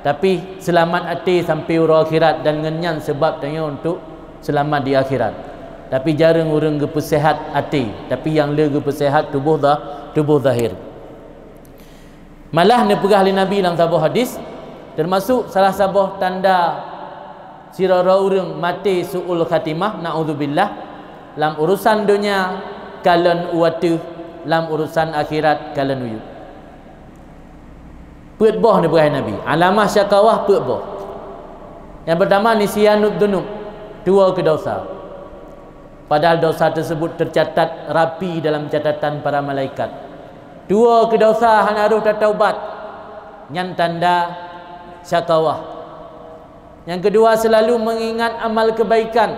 Tapi seulamat até sampoe uroe akhirat dan ngon nyan seubab tanyoe untuk seulamat di akhirat. Tapi jareueng ureuëng geupeusehat até, tapi nyang le geupeusehat tuboh za-, tuboh zahir. Malah neupeugah lé Nabi lam saboh hadis, teumasuk salah saboh tanda sidroe-droe ureuëng maté su'ul khatimah, naudzubillah, lam urusan donya kalon u ateueh, lam urusan akhirat kalon u yup. Peuet boh neupeugah Nabi, alamah syakawah peuet boh. Nyang pertama, nisyanud dunub, tuwoe keu dosa. Padahal dosa tersebut tercatat rapi dalam catatan para malaikat. Tuwoe keu dosa hana roh tataubat, nyan tanda syakawah. Nyang keudua, selalu mengingat amal kebaikan.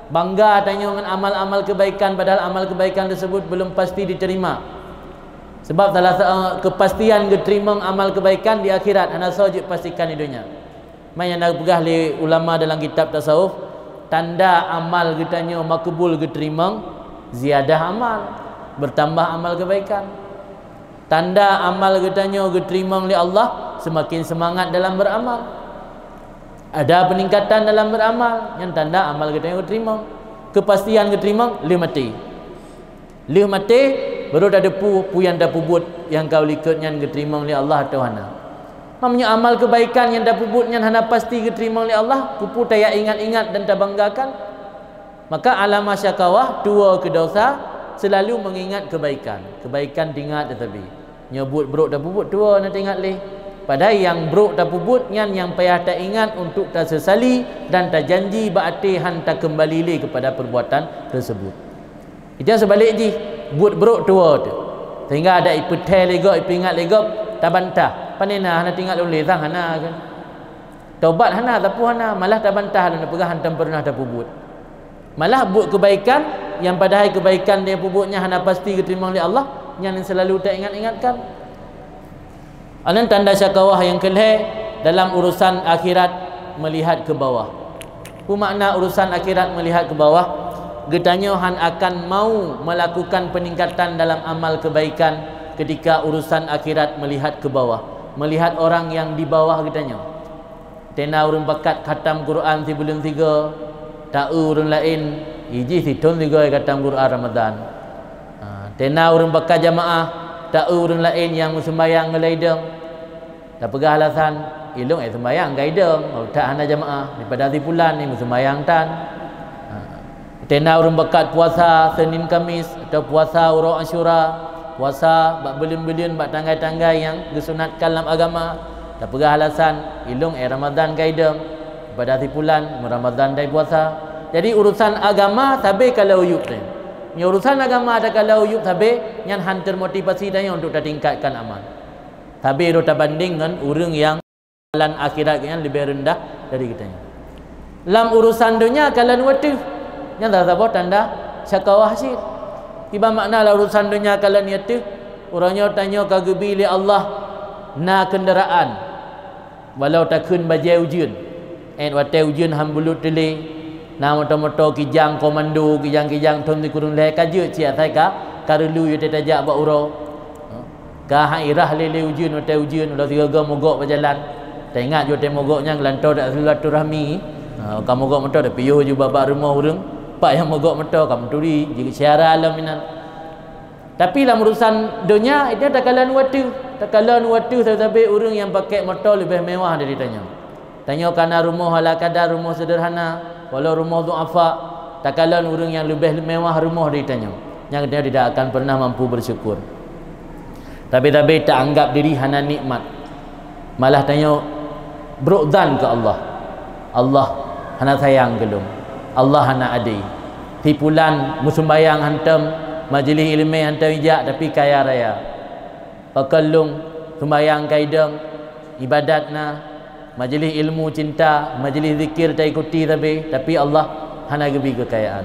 Bangga tanyoe ngon amal-amal kebaikan, padahal amal kebaikan tersebut belum pasti diterima. Sebab salah sa-, kepastian geuteurimong amal kebaikan di akhirat, hana soe jeuet pastikan di donya. Maka nyang na peugah lé ulama dalam kitab tasawuf, tanda amal geutanyoe makbul geuteurimong, ziyadah amal, bertambah amal kebaikan. Tanda amal geutanyoe geuteurimong lé Allah, semakin semangat dalam beramal. Ada peningkatan dalam beramal, nyan tanda amal geutanyoe geuteurimong. Kepastian geuteurimong, lheueh maté. Lheueh maté, baru tadepu peue nyang tapeubuet nyang ka u likot nyan geuteurimong lé Allah atawa hana. Meunyoe amal kebaikan nyang tapeubuet nyan hana pasti geuteurimong lé Allah, keupeue tajak ingat-ingat dan tabanggakan? Maka alamah syakawah, tuwoe keu dosa, selalu mengingat kebaikan. Kebaikan teuingat teusabe. Nyoe buet brok tapeubuet tuwoe na teuingat lé. Padahai nyang brok tapeubuet nyan nyang payah taingat untuk tasesali dan tajanji bak até han takeumbali lé kepada perbuatan tersebut. Itu nyang seubalik jih, buet brok tuwoe teuh. Sehingga adak ipeuthée lé gob, ipeuingat lé gob, tabantah. Pane na hana teuingat lôn lé sang hana keu. Tobat hana, sapeue hana, malah tabantah lôn peugah hantom peureunah tapeubuet. Malah buet keubaikan nyang padahai keubaikan nyang peubuet nyan hana pasti geuteurimong lé Allah, nyan selalu taingat-ingatkan. Aneuk tanda syakawah nyang keulhée dalam urusan akhirat meulihat keu bawah. Peue makna urusan akhirat meulihat keu bawah? Geutanyoe han akan mau meulakukan peuningkatan dalam amal keubaikan keutika urusan akhirat meulihat keu bawah, meulihat orang nyang di bawah geutanyoe. Tena ureuëng bakat khatam Quran sibuleuen sigoe, ta-eu ureuëng laén, ijih sithon sigoe khatam Quran Ramadan. Ha, tena ureuëng bakat jamaah, ta-eu ureuëng laén nyang meuseumayang ngon laidong. Tapeugah alasan, "Ilong ék seumbahyang ka idong, utak hana jamaah, daripada si pulan ni meusumbahyang tan." Ha. Tena ureuëng bakat puasa Senin Kamis atau puasa uroe Asyura, puasa bak buleuen-buleuen, bak tanggai-tanggai nyang geusunatkan lam agama, tapeugah alasan, "Ilong ék Ramadan ka idong, daripada si pulan meuramadan dai puasa." Jadi urusan agama sabe kalon uyueb teuh. Meunyoe urusan agama takalon uyueb sabe, nyan han termotivasi tanyoe untuk tatingkatkan amal. Sabe droe tabandeng ngon ureuëng nyang amalan akhirat nyan leubeh reundah dari geutanyoe. Lam urusan donya kalon wateuh, nyan saboh tanda syakawah cit. Kiban makna lam urusan donya kalon wateuh, uroe nyoe tanyoe ka geubi lé Allah na keundaraan, walau takheun bajée ujeuen. Ék watée ujeuen han bulut teulé, na moto-moto kijang komando, kijang-kijang thon sikureueng lhée ka jeuet siat asai ka, ka reulu yue tajak bak uroe. Ka han irah lé-lé ujeuen, watée ujeuen, udah sigoe-goe mogok bak jalan. Taingat ju watée mogok nyan geulantoe dak silaturahmi. Ha, ka mogok moto dak piôh ju bak rumoh ureuëng, pat nyang mogok moto ka meuturi, jeuet syara lom inan. Tapi lam urusan donya, itu takalon wateuh. Takalon wateuh sabe-sabe ureuëng nyang pakai moto leubeh mewah dari tanyoe. Tanyoe ka na rumoh ala kadar, rumoh sederhana, walau rumoh duafa, takalon ureuëng nyang leubeh mewah rumoh dari tanyoe. Nyang tanyoe tidak akan pernah mampu bersyukur. Tapi-tapi taanggap diri hana nikmat. Malah tanyoe brok zan keu Allah. Allah hana sayang keu lôn. Allah hana adé. Si pulan meusumbayang hantom, majelis ileumé hantom ijak, tapi kaya raya. Pakon lôn sumbayang ka idong, ibadat na, majelis ilmu cinta, majelis zikir taikuti sabe, tapi Allah hana geubi keukayaan.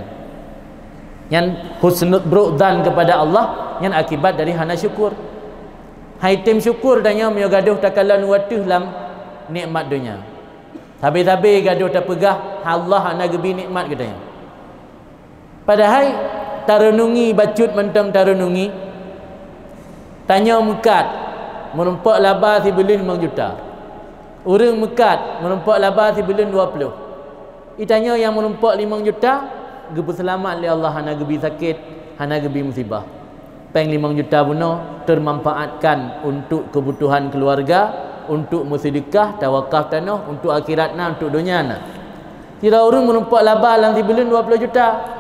Nyan husnul brok zan kepada Allah, nyan akibat dari hana syukur. Hai tem syukur tanyoe meunyoe gadôh takalon wateuh lam nikmat donya. Sabe-sabe gadôh tapeugah Allah hana geubi nikmat geutanyoe. Padahai tareunungi bacut mantong tareunungi, tanyoe meukat meurumpok laba sibuleuen limong juta. Ureuëng meukat meurumpok laba sibuleuen dua ploh. Itanyoe nyang meurumpok limong juta geupeuseulamat lé Allah, hana geubi sakét, hana geubi musibah. Péng limong juta bunoe teumanfaatkan untuk keubutuhan keuluwarga, untuk meuseudeukah, tawakaf tanoh, untuk akhirat na, untuk donya na. Sidroe ureuëng meurumpok laba lam sibuleuen dua ploh juta.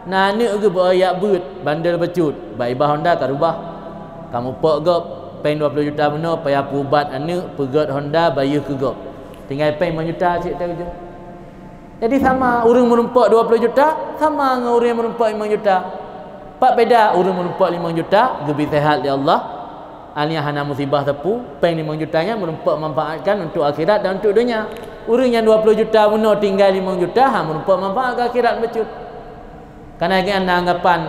Na aneuëk geuh beu yak beuet, bandel bacut, bak iba honda ka rubah. Ka mupok gob, péng dua ploh juta bunoe payah peuubat aneuëk, peugét honda, bayeue keu gob. Tinggai péng limong juta cit teuh. Jadi sama, ureuëng meurumpok dua ploh juta sama ngon ureuëng meurumpok limong juta. Pat beda, ureuëng meurumpok limong juta geubi sehat lé Allah, alia hana musibah sapeue, péng limong juta nyan meurumpok manfaatkan untuk akhirat dan untuk donya. Ureuëng nyang dua ploh juta bunoe tinggai limong juta, ha meurumpok manfaat keu akhirat bacut. Kana geuh na anggapan,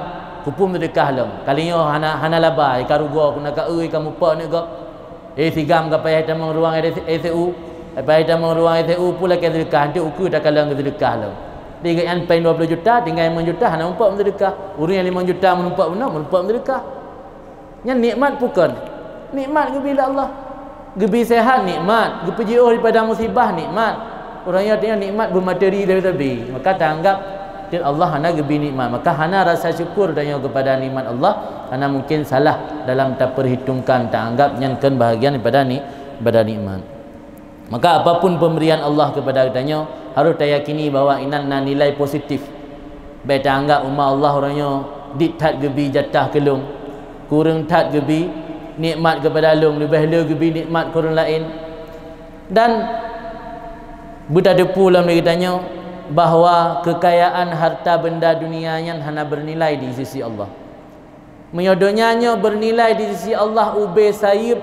"Kupeue meuseudeukah lom. Kali nyoe hana, hana laba, ka rugoe, kuna ka eu, ka mupok aneuëk gob." Eh, sigam ka payah tamong ruang I C U, payah tamong ruang I C U pula ka seudeukah, nanti ukeue takalon seudeukah lom. Di gobnyan péng dua ploh juta, tinggai limong juta, hana mupok meuseudeukah. Ureuëng nyang limong juta meurumpok bunoe, meurumpok meuseudeukah. Nyan nikmat bukon? Nikmat geubi lé Allah. Geubi sehat nikmat, geupeujiôh daripada musibah nikmat. Ureuëng nyoe teuh nikmat beumateri sabe-sabe, maka taanggap teuk Allah hana geubi nikmat, maka hana rasa syukur tanyoe keupada nikmat Allah, hana mungkin salah dalam tapeurhitungkan, taanggap nyan kon bahagian daripada ni, daripada nikmat. Maka apapun pemberian Allah keupada geutanyoe, harôh tayakini bahwa inan na nilai positif. Bék taanggap umat Allah uroe nyoe dit that geubi jatah keu lôn, kureueng that geubi nikmat keupada lôn, leubeh le geubi nikmat keu ureuëng laén. Dan beuteupeue lom lé geutanyoe bahwa keukayaan harta benda dunia nyan hana beunilai di sisi Allah. Meunyoe donya nyoe beunilai di sisi Allah ubé sayeuep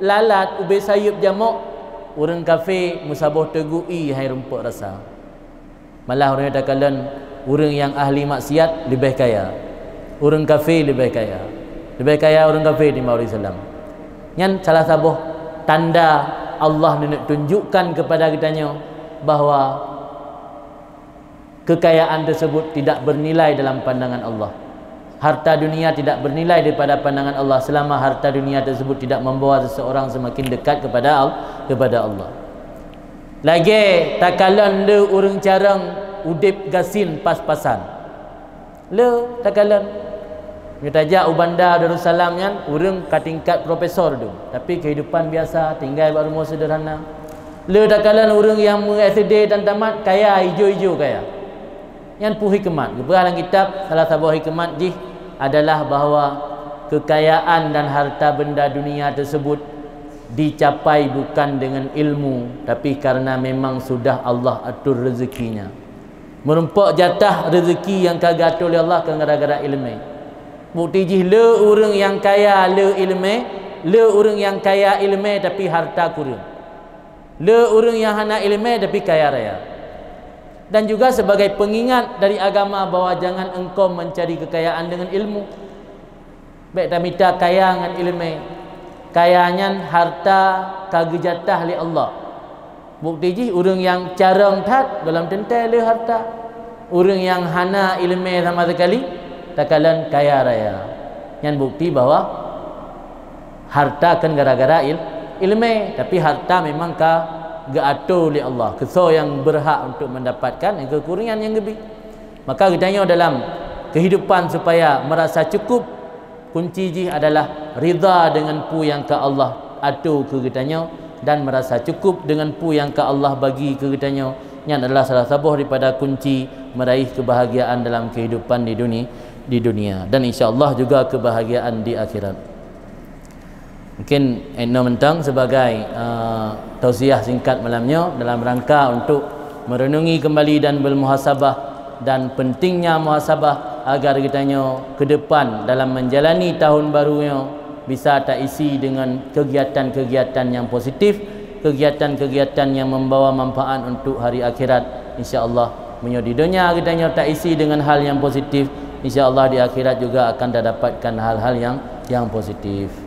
lalat, ubé sayeuep jamok, ureuëng kafé meusaboh teugui hai rumpok rasa. Malah ureuëng takalon ureuëng nyang ahli maksiat leubeh kaya, ureuëng kafé leubeh kaya, leubeh kaya ureuëng kafé timbang ureuëng Islam. Nyan salah saboh tanda Allah neuneuk tunjukkan keupada geutanyoe bahwa kekayaan tersebut tidak bernilai dalam pandangan Allah. Harta dunia tidak bernilai daripada pandangan Allah selama harta dunia tersebut tidak membawa seseorang semakin dekat kepada Al-, kepada Allah. Lagée takalon le ureuëng carông udeb gasien pas-pasan. Le takalon. Meunyoe tajak u Banda Darussalam nyan, ureuëng ka tingkat profesor tu, tapi keuhidupan biasa, tinggai bak rumoh seudeurhana. Le takalon ureuëng nyang meu-S D dan tamat, kaya, ijo-ijo kaya. Nyan peue hikmat? Geupeugah lam kitab, salah saboh hikmat jih adalah bahwa keukayaan dan harta benda dunia tersebut dicapai bukan dengan ilmu, tapi karena memang sudah Allah atur rezekinya. Meurumpok jatah rezeki nyang ka geuatur lé Allah kon gara-gara iéleumé. Bukti jih, le ureuëng nyang kaya le iéleumé, le ureuëng nyang kaya iéleumé tapi harta kureueng. Le ureuëng nyang hana iéleumé tapi kaya raya. Dan juga sebagai pengingat dari agama bahwa jangan engkau mencari kekayaan dengan ilmu. Bék tamita kaya ngon iéleumé. Kaya nyan harta ka geujatah lé Allah. Bukti jih, ureuëng nyang carông that gohlom teuntée le harta. Ureuëng nyang hana iéleumé sama sekali, takalon kaya raya. Nyan bukti bahwa harta kon gara-gara il-, iéleumé, tapi harta memang ka geuatur lé Allah. Keu soe nyang berhak untuk mendapatkan, nyang keu kureueng nyan nyang geubri. Maka geutanyoe dalam kehidupan supaya merasa cukup, kunci jih adalah ridha dengan peue nyang ka Allah atur keu geutanyoe dan merasa cukup dengan peue nyang ka Allah bagi keu geutanyoe. Nyan adalah salah saboh daripada kunci meraih kebahagiaan dalam kehidupan di duni-, di dunia, dan insya Allah juga kebahagiaan di akhirat. Mungkin inoe mantong sebagai, eh, tausiah singkat malam nyoe dalam rangka untuk merenungi kembali dan bermuhasabah, dan pentingnya muhasabah agar geutanyoe ke depan dalam menjalani tahun baru nyoe bisa taisi dengan kegiatan-kegiatan yang positif, kegiatan-kegiatan yang membawa manfaat untuk hari akhirat. Insya Allah, meunyoe di dunia geutanyoe taisi dengan hal yang positif, insya Allah di akhirat juga akan tadapatkan hal-hal yang, yang positif.